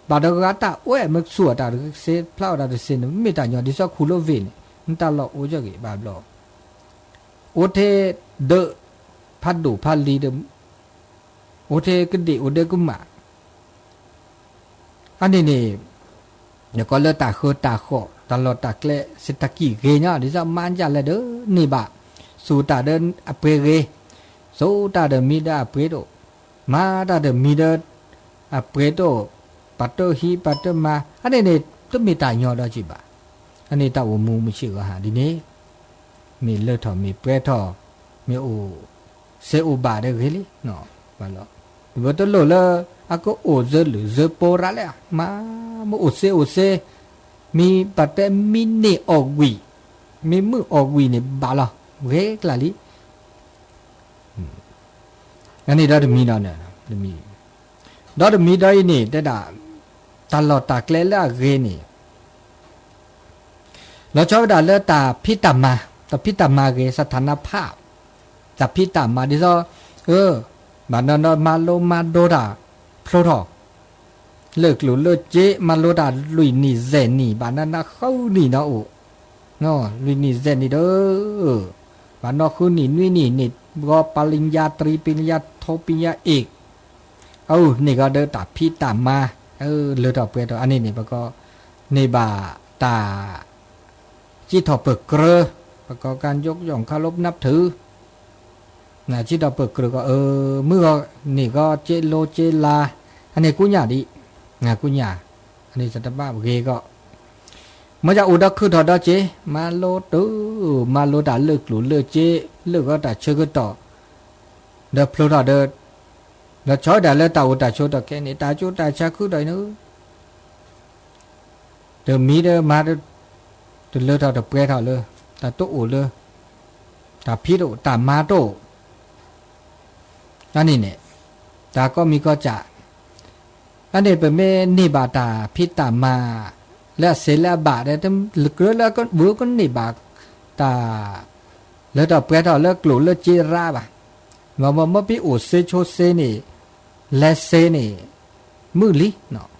ဘၣ်ဒီးဂၤတၢ်အိၣ်ဝဲ မ့ၢ်ဆူၣ်အီၣ်တၢ်တသ့ ဖျါအီၣ်တၢ်တသ့န့ၣ် မ့ၢ်တၢ်ညီ ဒ်သိးခူၣ်လိၣ်ဝ့ၢ်န့ၣ် နတၢ်လီၢ်အိၣ်က့ၤဘၣ်ဘျီ, အိၣ်ထဲဒၢး ဖးဒိၣ်ဖးလံၤဒီး အိၣ်ထဲကဒ့ၣ်အိၣ်ဒၢးကမၣ် အန့ၣ်န့ၣ် ယကီးလၢတၢ်ဃၢတၢ်ဃီၣ် တၢ်လီၢ်တၢ်ကျဲ စတကံၢ်ဂ့ၤညါ ဒ်သိးမၤဒ်လဲၣ်ဒီး န့ၢ်ဘၣ် သူၣ်တၢ်ဒီးအပှဲၤဂ့ၤ, သူတၢ်ဒီးမံဒီးအပှဲၤတအိၣ်, မၤတၢ်ဒီးမံဒီးအပှဲၤတအိၣ်, ပာ်တၢ်ဟံးပာ်တၢ်မၤ အန့ၣ်န့ၣ် တမ့ၢ်တၢ်ညီဒီးက့ၤဘၣ်. အန့ၣ်တၢ်အိၣ်မူမုၢ်ဆ့ၣ်ဂီၤဟါဒ်န့ၣ် မ့ၢ်လၢထီၣ်မ့ၢ်ပှဲၤထီၣ် မ့ၢ်အိၣ်စ့အိၣ်ဘၣ်ဒီးဂ့ၤလံ. ဘၣ်လီၤ ပတလိၣ်လၢ အကအိၣ်စ့လုၢ်စ့ပီရၤလဲၣ်, မ့ၢ်အိၣ်စ့အိၣ်စ့, မ့ၢ်ပတဲမ့ၢ်န့ၢ်အီၣ်ဝံၣ်, မ့ၢ်မုာ်အီၣ်ဝံၣ်န့ၣ်ဘၣ်လီၤ, ဂ့ၤကျါလံ. အန့ၣ်ဒီးတမံၤဒီးန့ၣ်, ဒီးတမံၤဒီးအံၤန့ၣ် တဲဒၣ် တၢ်လီၢ်တၢ်ကျဲလၢအဂ့ၤန့ၣ် လီၤဆီဝဲဒၣ်လၢတၢ်ဖံးတၢ်မၤ, တၢ်ဖံးတၢ်မၤဂ့ၤ စထၣ်နဖၣ်, တၢ်ဖံးတၢ်မၤဒ်သိး အၢ ဘၣ်နီၢ်နီၢ်မၤလိမၤဒိတၢ် ဖျိထီၣ် လၢကျိၣ်လၢစ့ မၤလိတၢ်လွံၢ်နံၣ်ယဲၢ်နံၣ် ဘၣ်နီၢ်နီၢ်ဃုနံၣ်နီၤအိၣ်, လွံၢ်နံၣ်ယဲၢ်နံၣ်ဒီး ဘၣ်နီၢ်ဃုနံၣ်နွံနံၣ်န့ၣ် ဂီၤပလံယါတြံ ပလံယါထိ ပလံယါအ့ၣ် အအိၣ်န့ၣ်ဂီၤဒီးတၢ်ဖံးတၢ်မၤ လၢထီၣ်ပှဲၤထီၣ် အန့ၣ်န့ၣ် ပကီးန့ၢ်ဘၣ်တၢ် စံးထီၣ်ပၢၢ်ကြၢး ပကီးကၢ်ယိကယီၣ်ခါလိပနပ်ထုး စံးထီၣ်ပၢၢ်ကြၢးကီး အၢ မုၢ်ဂီၤန့ၣ်ဂီၤ စ့လိစ့လါ အန့ၣ်ကူညၣ်ဒံး ကူညၣ် အန့ၣ်စတဘၣ်ဂ့ၤကီး မ့ၢ်ယအိၣ်ဒီးခုၣ်ထီၣ်ဒီးစ့ မၤလိတုၤ မၤလိတၢ်လၢကျိၣ်လၢစ့ လၢဂီၤတၢ်ဆၢကတီၢ် ဒီးဖျိထီၣ်ဒီး ဒီးဆီဝဲဒၣ်လၢတၢ်အိၣ်တၢ်ဆိးထီၣ်ခဲအံၤန့ၣ် တၢ်ကၠိတၢ်ဆါခုထီၣ်အံၤန့ၣ် တမံၤဒီးမၤ တလၢထီၣ်တပှဲၤထီၣ်လၢ တၢ်တအိၣ်လၢ တၢ်ဖံးတအိၣ် တၢ်မၤတအိၣ် အန့ၣ်န့ၣ် တၢ်ကီမံၤကီစၢ် အန့ၣ်ပမ့ၢ်န့ၢ်ဘၣ်တၢ်ဖံးတၢ်မၤ လၢအစ့လၢအဘၣ်ဒီး လၢကြၢးလၢဝဲကန့ၢ်ဘၣ် တၢ် လၢထီၣ်ပှဲၤထီၣ်လၢကျိၣ်လၢစ့ရါဘၣ် မ့ၢ်မ့ၢ်ပအိၣ်စ့ဆိစ့န့ၣ် လဲၤစ့န့ၣ် မုာ်လံ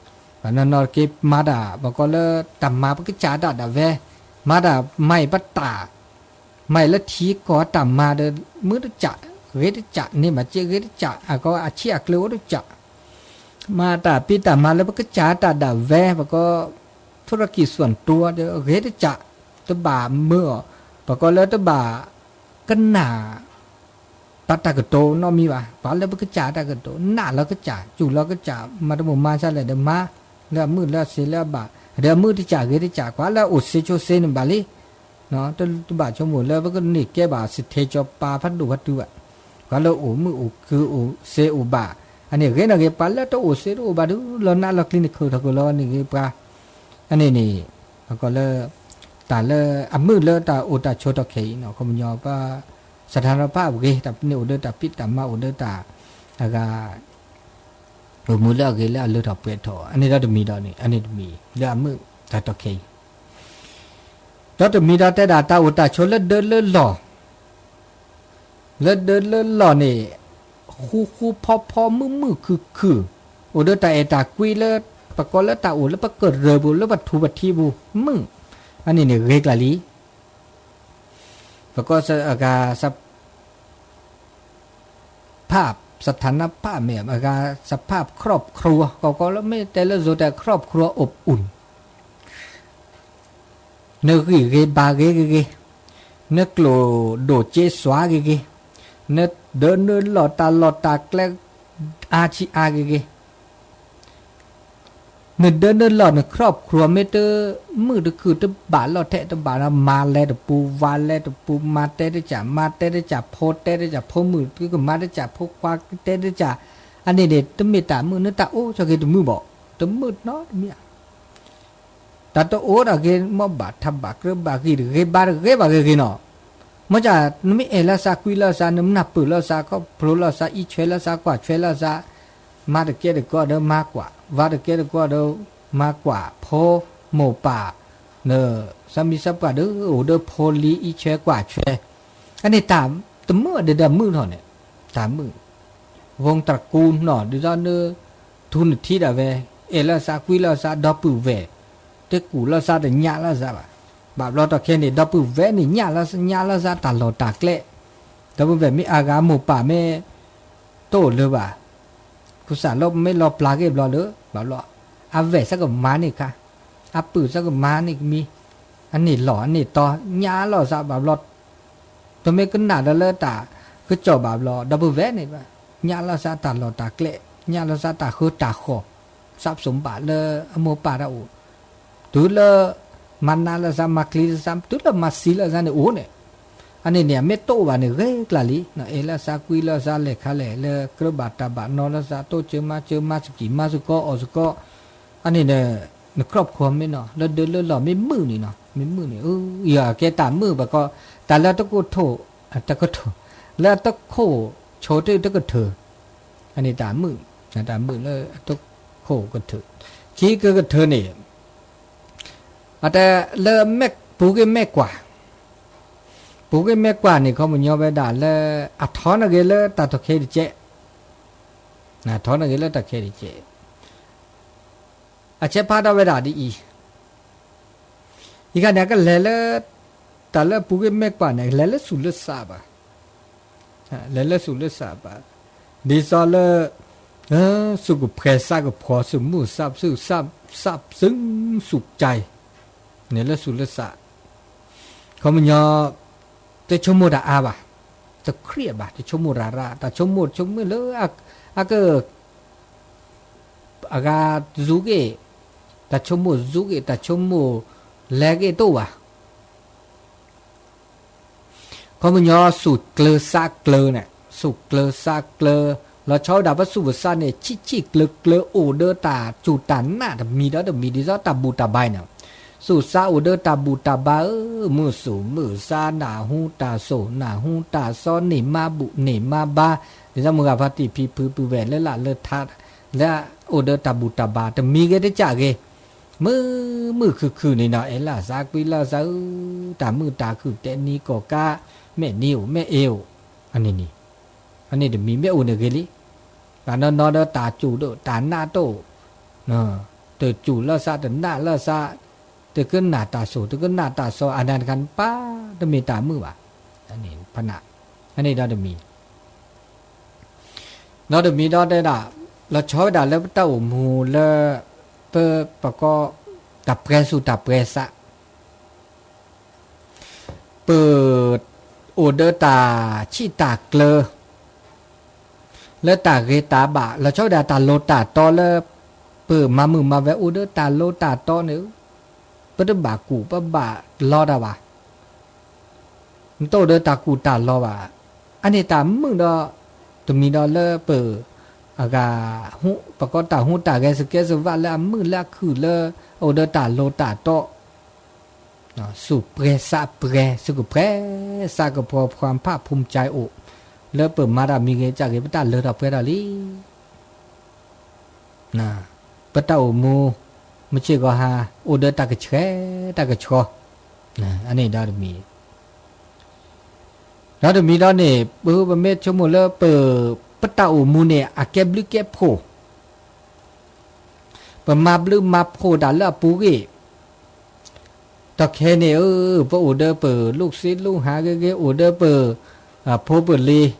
ဘၣ်နီၢ်နီၢ်က့ၤမၤတၢ် ပကိးလၢတၢ်မၤပကစၢ်တၢ်ဒၣ်ဝဲ မၤတၢ်မၤအံၤပတၢ် မၤအံၤလၢထံကီၢ်တၢ်မၤဒီး မုာ်တစၢ် ဂ့ၤတစၢ် န့ၢ်ဘၣ်စ့ဂ့ၤတစၢ် အကီအဆံးအကျၢၤအိၣ်တစၢ် မၤတၢ်ဖံးတၢ်မၤလၢပကစၢ်တၢ်ဒၣ်ဝဲ ပကိး ထူရကံၣ်စွၣ်တူဒီး ဂ့ၤတစၢ် တဘၣ်မုာ်အီၤ ပကိးလၢတဘၣ် ကနၣ် ဘၣ်တၢ်ကတိၤနီတမံၤဘၣ် ပှၤလၢပကစၢ်တၢ်ကတိၤ နာ်လီၤကစၢ် စူၢ်လီၤကစၢ် မၤတမုာ်မၤဆါလဲၣ်ဒီးမၤ လၢအမုာ်လၢအစ့လၢအဘၣ် ဒီးအမုာ်တစၢ်ဂ့ၤတစၢ် ပှၤလၢအအိၣ်စ့ဆိစ့န့ၣ်ဘၣ်လံ တဘၣ်ဆိကမိၣ်လၢပကန့ၢ်ကဲဘၣ်စံးထီၣ်ပၢ်ဖးဒိၣ်ဖးတုၤဘၣ် ပှၤလၢအိၣ်မုာ်အိၣ်ခုၣ်အိၣ်စ့အိၣ်ဘၣ် အန့ၣ်ဂ့ၤနီၢ်ဂ့ၤ ပှၤလၢတအိၣ်စ့တအိၣ်ဘၣ်ဒီး လီၤနးလီၤကျံၤန့ၣ်ခုၣ်ထီၣ်ကလီန့ၣ်ဂ့ၤပှၤ အန့ၣ်န့ၣ် ပကိးလၢ တၢ်လၢအမုာ်လၢတၢ်အိၣ်တၢ်ဆိးထီၣ်ခဲအံၤနီၤ ခီပညီပှၤ စထၣ်နဖၣ်ဂ့ၤ တၢ်န့ၣ်အိၣ်ဒီးတၢ်ဖံးတၢ်မၤအိၣ်ဒီးတၢ် အဂၤ အိၣ်မူလၢအဂ့ၤလၢအလၢထီၣ်ပှဲၤထီၣ် အန့ၣ်ဒီးတမံၤဒီးန့ၣ် အန့ၣ်တမံၤ လၢအမုာ်တၢ်ထီၣ်ခဲအံၤ ဒီးတမံၤဒီးတဲဒၣ်တၢ်အိၣ်တၢ်ဆိးလၢဒၢလၢလီၢ် လၢဒၢလၢလီၢ်န့ၣ် ဃူဃူဖီဖီမုာ်မုာ်ခုၣ်ခုၣ် အိၣ်ဒီးတၢ်အဲၣ်တၢ်ကွံလၢ ပကိးလၢတၢ်အိၣ်လၢပကရၢၢ်ပူၤ လၢပထူပထံပူၤ မုာ် အန့ၣ်န့ၣ်ဂ့ၤကျါလံ ပကိးအဂၤ ภาพ สถานภาพ မ့ၢ်အဂၤ สภาพครอบครัว ကီးကီးလၢမ့ၢ်တဲလၢ โซเชียล ครอบครัวอบอุ่น နဂံၢ်ဂ့ၤဘါဂ့ၤဂ့ၤဂ့ၤ, နကျိၣ်ဒိၣ်စ့စွါဂ့ၤဂ့ၤ, နဒၢနုာ်လီၢ်တၢ်လီၢ်တၢ်ကျဲ အါဆံးအါဂ့ၤဂ့ၤ, နဒၢနုာ်လီၢ်န ครอบครัว မ့ၢ်တမုာ်တခုၣ်တဘၣ်လီၢ်ထဲတဘၣ်နီၤ မၤလဲၤတပူၤ ဝၤလဲၤတပူၤ မၤတဲတစၢ် မၤတဲတစၢ် ဖိတဲတစၢ် ဖိမုၣ်ကမၤတစၢ် ဖိခွါတဲတစၢ်, အန့ၣ်န့ၣ် တမ့ၢ်တၢ်မုာ် နတၢ်အိၣ်ဆိးက့ၤတမုာ်ဘၣ်, တမုာ်နီတမံၤဧါ. တၢ်တအိၣ်ဒီးဂ့ၤ မ့ၢ်ဘၣ်ထးဘၣ်ကြၢးဘၣ်ဂံၢ်တဂ့ၤ ဘါတဂ့ၤဂ့ၤနီၤ. မ့ၢ်က နမ့ၢ်အဲၣ်လၢသး ကွံလၢသး နမနၢ်ပၢၢ်လၢသး ခီဖျိလၢသး အံးဆွဲလၢသး ကွၢ်ဆွဲလၢသး, မၤတကဲတကီဒီးမၤကွၢ်, ဝၤတကဲတကီဒီးမၤကွၢ်, ဖိမိၢ်ပၢ် နသးမံသးပှၢ်ဒီး အိၣ်ဒီးဖိလံ အံးဆွဲကွၢ်ဆွဲ, အန့ၣ်တၢ်တမုာ်ဒီးတၢ်မုာ်ထီၣ်န့ၣ်, တၢ်မုာ် ဝူတြကူနီၤ ဒ်သိးန ထူနထံဒၣ်ဝဲ, အဲၣ်လၢသး ကွံလၢသး ဒီပုၢ်ဝဲၢ်, တကူၣ်လၢသး တညးလၢသးဘၣ်. ဘၣ်ဘျီတီခဲန့ၣ် ဒီပုၢ်ဝဲၢ်န့ၣ် ညးလၢသး ညးလၢသး တၢ်လီၢ်တၢ်ကျဲ, ဒီပုၢ်ဝဲၢ်မ့ၢ်အါဂၤ မိၢ်ပၢ်မ့ၢ် တအိၣ်လၢၤဘၣ်, ကူစးလၢမ့ၢ်လီၤပျၢ်က့ၤဘျီလၢ ဘၣ်ဘျီ အဝဲၢ်စ့ၢ်ကမၤန့ၢ်ခါ, အပုၢ်စ့ၢ်ကမၤန့ၢ်ကမံၤ, အန့ၣ်လီၢ်အန့ၣ်တီ, ညၣ်လီၤစးဘၣ်ဘျီ, ပမ့ၢ်ကနၣ်ဒီးလၢတၢ်ကစီၣ်ဘၣ်ဘျီ ဒီပုၢ်ဝဲၢ်န့ၣ်ဘၣ်, ညၣ်လီၤစးတၢ်လီၢ်တၢ်ကျဲ, ညၣ်လီၤစးတၢ်ဃၢတၢ်ဃီၤ, စးပစိာ်ဘၣ်လၢအမိၢ်ပၢ်တၢ်အိၣ်, တုၤလၢ မၤနးလီၤစး မၤချံလီၤစး တုၤလၢမၤသံလီၤစးန့ၣ်အိၣ်န့ၣ်, အန့ၣ်န့ၣ် အမ့ၢ်တအိၣ်ဘၣ်န့ၣ် ဂ့ၤကျါလံ, အဲၣ်လီၤစး ကွံလီၤစး လဲၤခါလဲၣ် လၢကြၢးဘၣ်တၢ်ဘၣ်နီၤလီၤစး တိစၢၤမၤစၢၤ မၤစကံၢ်မၤစကီ အီၣ်စကီ, အန့ၣ်န့ၣ် နခီၣ်ဖိမ့ၢ်နီၤ လၢဒၢလၢလီၢ်မ့ၢ်မုာ်န့ၣ်နီၤ မ့ၢ်မုာ်န့ၣ် အကဲတၢ်မုာ်ဘၣ်ကီ, တၢ်လၢတကိၢ်ထိၣ်, တကိၢ်ထိၣ်, လၢအတခိၣ်ဆိတတကထၢ, အန့ၣ်တၢ်မုာ်, တၢ်မုာ်လၢအတခိၣ်ကထၢ, ခံကကထၢန့ၣ်, အတဲလၢ ပူၤဂ့ၢ်မဲာ်ကွၢ်, ပူၤဂ့ၢ်မဲာ်ကွၢ်န့ၣ် ခီပညီဝဲဒၣ်လၢ အထီန့ၢ်ဂ့ၤလၢတၢ်ထီၣ်ခဲတကဲး, ထီန့ၢ်ဂ့ၤလၢတၢ်ခဲတကဲး, အဆဲးဖးထီၣ်ဝဲဒၣ်ဒ်အံၤ, ယခါန့ၣ် အကလဲၤလၢ တၢ်လၢပူၤဂ့ၢ်မဲာ်ကွၢ်န့ၣ် လဲၤလၢသူၣ်လၢသးဘၣ်, လဲၤလၢသူၣ်လၢသးဘၣ်, ဒ်သိးလၢ သူၣ်ကဖှဲးသးကဖှီၣ် သူၣ်မုာ်သးဖုး သးပၢၤသူၣ်ကၠဲ, န့ၣ်လၢသူၣ်လၢသး, ခီပညီ တဆိကမိၣ်တၢ်အါဘၣ်, တခရံာ်ဘၣ် တဆိကမိၣ်တၢ်ရၣ် တၢ်ဆိကမိၣ်ဆိကမိၣ်လၢ အက အဂၤစူၤဂ့ၢ်, တၢ်ဆိကမိၣ်စူၤဂ့ၢ် တၢ်ဆိကမိၣ်လဲၤဂ့ၢ်တအိၣ်ဘၣ်. ခီပညီသူၣ်ကျၢၤသးကျၢၤန့ၣ် သူၣ်ကျၢၤသးကျၢၤ, လီၤဆီဝဲဒၣ်ပသူၣ်ပသးန့ၣ် ဆံးဆံးကျၢၤကျၢၤ အိၣ်ဒီးတၢ်စူၢ်တၢ်နာ်တမံၤဒီးတမံၤ ဒ်သိးတၢ်ဘူၣ်တၢ်ဘါန့ၣ်, သူၣ်သးအိၣ်ဒီးတၢ်ဘူၣ်တၢ်ဘါဧၢ, မုာ်သူၣ်မုာ်သး နၢ်ဟူတၢ်စိၣ် နၢ်ဟူတၢ်သီ န့ၢ်မါဘူၣ်န့ၢ်မါဘါ, ဒ်သိးမုၢ်ဂၤဖါတံၢ်ဖံဖုပုၢ်ဝဲၢ်လၢလၢ်လၢထါ လၢအအိၣ်ဒီးတၢ်ဘူၣ်တၢ်ဘါ တမံၤဂ့ၤတကၢ်ဂ့ၤ, မုာ်မုာ်ခုၣ်ခုၣ်န့ၣ်နီၤ အဲၣ်လီၤသးကွံလီၤသးဧၢ, တၢ်မုာ်တၢ်ခုၣ်တဲနံၤကီၢ်ကါ, မဲာ်နံၤအိၣ်မဲာ်အ့အိၣ်, အန့ၣ်န့ၣ်, အန့ၣ်တမံၤမ့ၢ်အိၣ်န့ၣ်ဂ့ၤလံ, ဘၣ်နီၢ်နီၢ်ဒီးတၢ်စူၢ်ဒိၣ်တၢ်နာ်တအိၣ်, တစူၢ်လီၤသးတနာ်လီၤသး, တကနၣ်တၢ်စိၣ် တကနၣ်တၢ်သီ အနၢ်တခါန့ၣ် ပၢ်တမ့ၢ်တၢ်မုာ်ဘၣ်, ဖနၢ်, အန့ၣ်ဒီးတမံၤ ဒီးတမံၤဒီးတဲဒၣ်, လီၤဆီဝဲဒၣ်လၢပတၢ်အိၣ်မူလၢ ပပကီ တၢ်ပှဲၤသူၣ်တၢ်ပှဲၤသး, ပအိၣ်ဒီးတၢ်ဆံးတၢ်ကျၢၤ လၢတၢ်ဂ့ၤတၢ်ဘၣ် လီၤဆီဝဲဒၣ်တၢ်လီၢ်တၢ်တီလၢ ပမၤမုာ်မၤဝဲအိၣ်ဒီးတၢ်လီၢ်တၢ်တီန့ၣ်, ပတဘၣ်ကူၣ်ပဘၣ်လီတၢ်ဘၣ်, နတအိၣ်ဒီးတၢ်ကူၣ်တၢ်လီဘၣ်. အန့ၣ်တၢ်မုာ်ဒီး တမံၤဒီးလၢပ အဂၤ ပကီတၢ်ဟူးတၢ်ဂဲၤသကဲသဝးလၢအမုာ်လၢအခုၣ်လၢ အိၣ်ဒီးတၢ်လီၢ်တၢ်တီ သူၣ်ပှဲၤသးပှဲၤ သူၣ်ကဖှဲသးကဖှီၣ် ဖှီၣ်ဖးဖူမၠဲအိၣ် လၢပမၤတၢ်မံၤဂ့ၤကၢ်ဂ့ၤ ပတၢ်လၢထီၣ်ပှဲၤထီၣ်လံ. ပတၢ်အိၣ်မူ မုၢ်ဆ့ၣ်ဂီၤဟါ အိၣ်ဒီးတၢ်ကဆှဲတၢ်ကဆှီ, အန့ၣ်ဒီးတမံၤ, ဒီးတမံၤဒီးန့ၣ် ပမ့ၢ်ဆိကမိၣ်လၢပ ပတၢ်အိၣ်မူန့ၣ် အကဲဘျုးကဲဖှိၣ် ပမၤဘျုးမၤဖှိၣ်တၢ်လၢအပူၤဂ့ၢ်, တီၢ်ခဲန့ၣ်ဧၢ, ပအိၣ်ဒီးပလိၣ်စ့လိၣ်ဟါဂ့ၤဂ့ၤ အိၣ်ဒီးပ ဖိပလံၤ စံး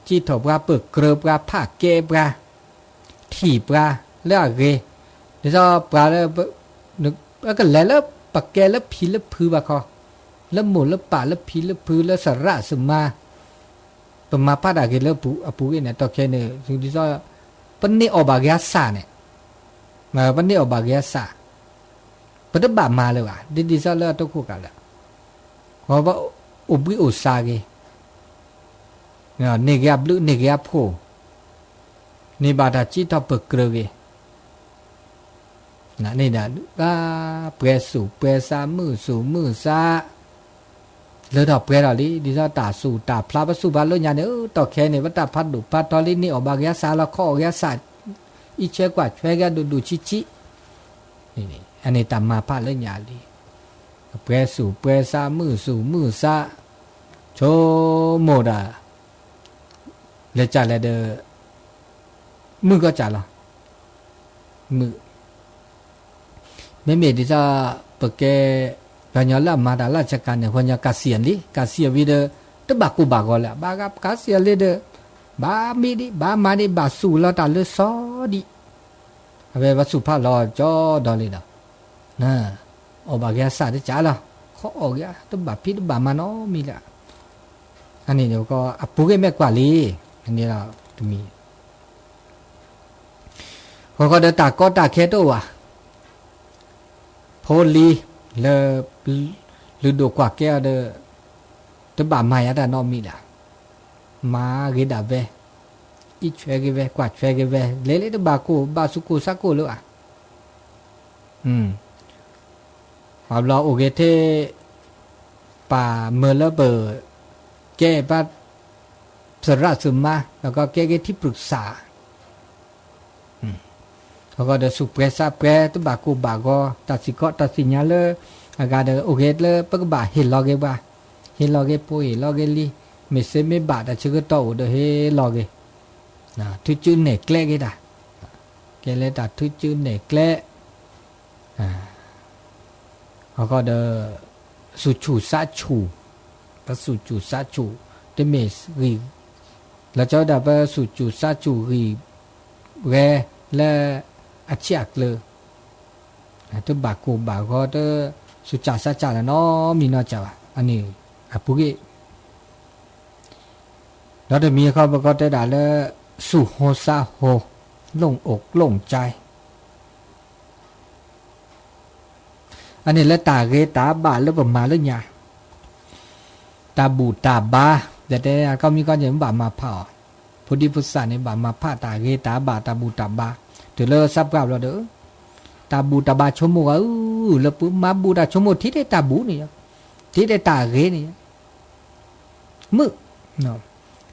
ထီၣ်ပှၤ ပကြၢးပှၤ ဖးကဲပှၤ ထံၣ်ပှၤလၢအဂ့ၤ, ဒ်သိးပှၤလၢ ကလဲၤလၢပကဲလၢဖံလၢဖုဘၣ်ခီ, လၢမိၢ်လၢပၢ်လၢဖံလၢဖုလၢသရၣ်သမါ ပမၤဖးတၢ်ဂ့ၤလၢအပူၤဂ့ၢ်န့ၣ် တီၢ်ခဲန့ၣ် ဒ်သိး ပန့ၢ်အီၣ်ဘၣ်က့ၤအသးန့ၣ်, ပန့ၢ်အီၣ်ဘၣ်က့ၤအသး, ပတဘၣ်မၤလၢၤဘၣ် ဒ်ဒ်သိးလၢအတခိၣ်ကးလၢာ်, အိၣ်ဘှံးအိၣ်သါဂ့ၤ, န့ၢ်က့ၤအဘျုး န့ၢ်က့ၤအဖှိၣ်, န့ၢ်ဘၣ်တၢ်စံးထီၣ်ပကြၢးဂ့ၤ န့ၣ်ဒၣ် ပှဲၤသူၣ်ပှဲၤသး မုာ်သူၣ်မုာ်သး လၢထီၣ်ပှဲၤထီၣ်လံ ဒ်သိးတၢ်သူၣ်တၢ်ဖျါ ပသူၣ်ဖျါလၢညါန့ၣ် တီၢ်ခဲန့ၣ် ပတၢ်ဖးဒိၣ်ဖးထီလံ န့ၢ်အီၣ်ဘၣ်က့ၤအသးလီၤ ခီအီၣ်က့ၤအသး အံးဆှဲကွၢ်ဆှဲက့ၤဒိၣ်ဒိၣ်ဆံးဆံး, အန့ၣ်တၢ်မၤဖးလၢညါလံ, ပှဲၤသူၣ်ပှဲၤသး မုာ်သူၣ်မုာ်သး, ဆိကမိၣ်ဒၣ် လဲၤကၢ်လဲၤဒီး မုာ်ကီၢ်ကၢ်လီၤ, မုာ် မ့မ့ၢ်ဒ်သိး ပကဲ ပှၤကညီလၢအမၤတၢ်လၢအဆကၤန့ၣ် ပှၤကညီကးသံအလံ ကးသံအဝံၤဒီး တဘၣ်ကူၣ်ဘၣ်ဂီၤလၢၤ ဘၣ်ကးသံအလံဒီး ဘၣ်မံဒံး ဘၣ်မၤဒံး ဘၣ်သူၣ်လီၤတၢ်လၢစီဒံး, အဝဲဘၣ်သူၣ်ဖးလီၤကၠီဒီးလံဒီး, အီၣ်ဘၣ်က့ၤအစၢ်တကးလီၤ, ခီအီၣ်က့ၤ တဘၣ်ဖံးတဘၣ်မၤနီတမံၤလၢၤ, အန့ၣ် အပူၤကွံာ်မ့ၢ်ကွၢ်လံ, အန့ၣ်ဒီးတမံၤ ဃီဃီဒီးတၢ်ကီတၢ်ခဲတအိၣ်ဘၣ်, ဖိလံၤလၢ လုၢ်ဒိၣ်ကွၢ်ကဲအီၤဒီး တဘၣ်မၤယၤတၢ်နီတမံၤလၢၤ, မၤဂ့ၤဒၣ်ဝဲ, အံးဆွဲက့ၤဝဲ ကွၢ်ဆွဲက့ၤဝဲ လဲၤလၢတဘၣ်ကိၢ် ဘၣ်သူၣ်ကိၢ်သးကိၢ်လၢၤဘၣ်, ဘၣ်ဘျီအိၣ်က့ၤထဲ ပာ်မၢလၢပ ကဲဘၣ် သရၣ်သမါ ဒီးကကဲက့ၤထံပြឹក្សា အဃိဒီးဆူၣ်ပှဲၤသးပှဲၤ တဘၣ်ကိၢ်ဘၣ်ဂီၤ တၢ်စံၣ်ခီတၢ်စံၣ်ညါလၢ အဂၤဒီးအိၣ်က့ၤလၢပကဘၣ်ဟ့ၣ်လီၤက့ၤပှၤ, ဟ့ၣ်လီၤက့ၤဖိဟ့ၣ်လီၤက့ၤလံၤ, မ့ၢ်စ့မ့ၢ်ဘၣ်တၢ်ဆၢကတီၢ်အိၣ်ဒီးဟ့ၣ်လီၤက့ၤ, ထုကၠူနဲၣ်ကျဲက့ၤတၢ်, ကဲလၢတၢ်ထုကၠူနဲၣ်ကျဲ အဃိဒီး သူၣ်ဆူၣ်သးဆူၣ်, ပသူၣ်ဆူၣ်သးဆူၣ် တမ့ၢ်ဂံၢ်, လီၤဆီဒၣ်ပသူၣ်ဆူၣ်သးဆူၣ်ဂံၢ်ဂဲၤလၢအဆံးအကျၢၤ, တဘၣ်ကိၢ်ဘၣ်ဂီၤ တသူၣ်စၢ်သးစၢ်လၢနီတမံၤနီတစဲးဘၣ်, အန့ၣ်အပူၤကွံာ် ဒီးတမံၤဃီပကီတဲဒၣ်လၢ သူၣ်ဟိသးဟိ လိၣ်အိၣ်လိၣ်ကၠဲ အန့ၣ်လၢတၢ်ဂ့ၤတၢ်ဘၣ်လၢပမၤလၢညါ, တၢ်ဘူၣ်တၢ်ဘါ, ဒီးတဲအကီၢ်မံၤကီၢ်န့ၣ် ဘၣ်မၤဖးအီၤ, ဖိဒံဖိသၣ်န့ၣ် ဘၣ်မၤဖးတၢ်ဂ့ၤတၢ်ဘၣ်တၢ်ဘူၣ်တၢ်ဘါ, တုၤလၢသးပှၢ်ဘျီဒီး တၢ်ဘူၣ်တၢ်ဘါဆိကမိၣ်ဂၤအု လၢပမၤဘူၣ်တၢ်ဆိကမိၣ်ထံၣ်ထဲတၢ်ဘူၣ်န့ၣ်, ထံၣ်ထဲတၢ်ဂ့ၤန့ၣ် မုာ်,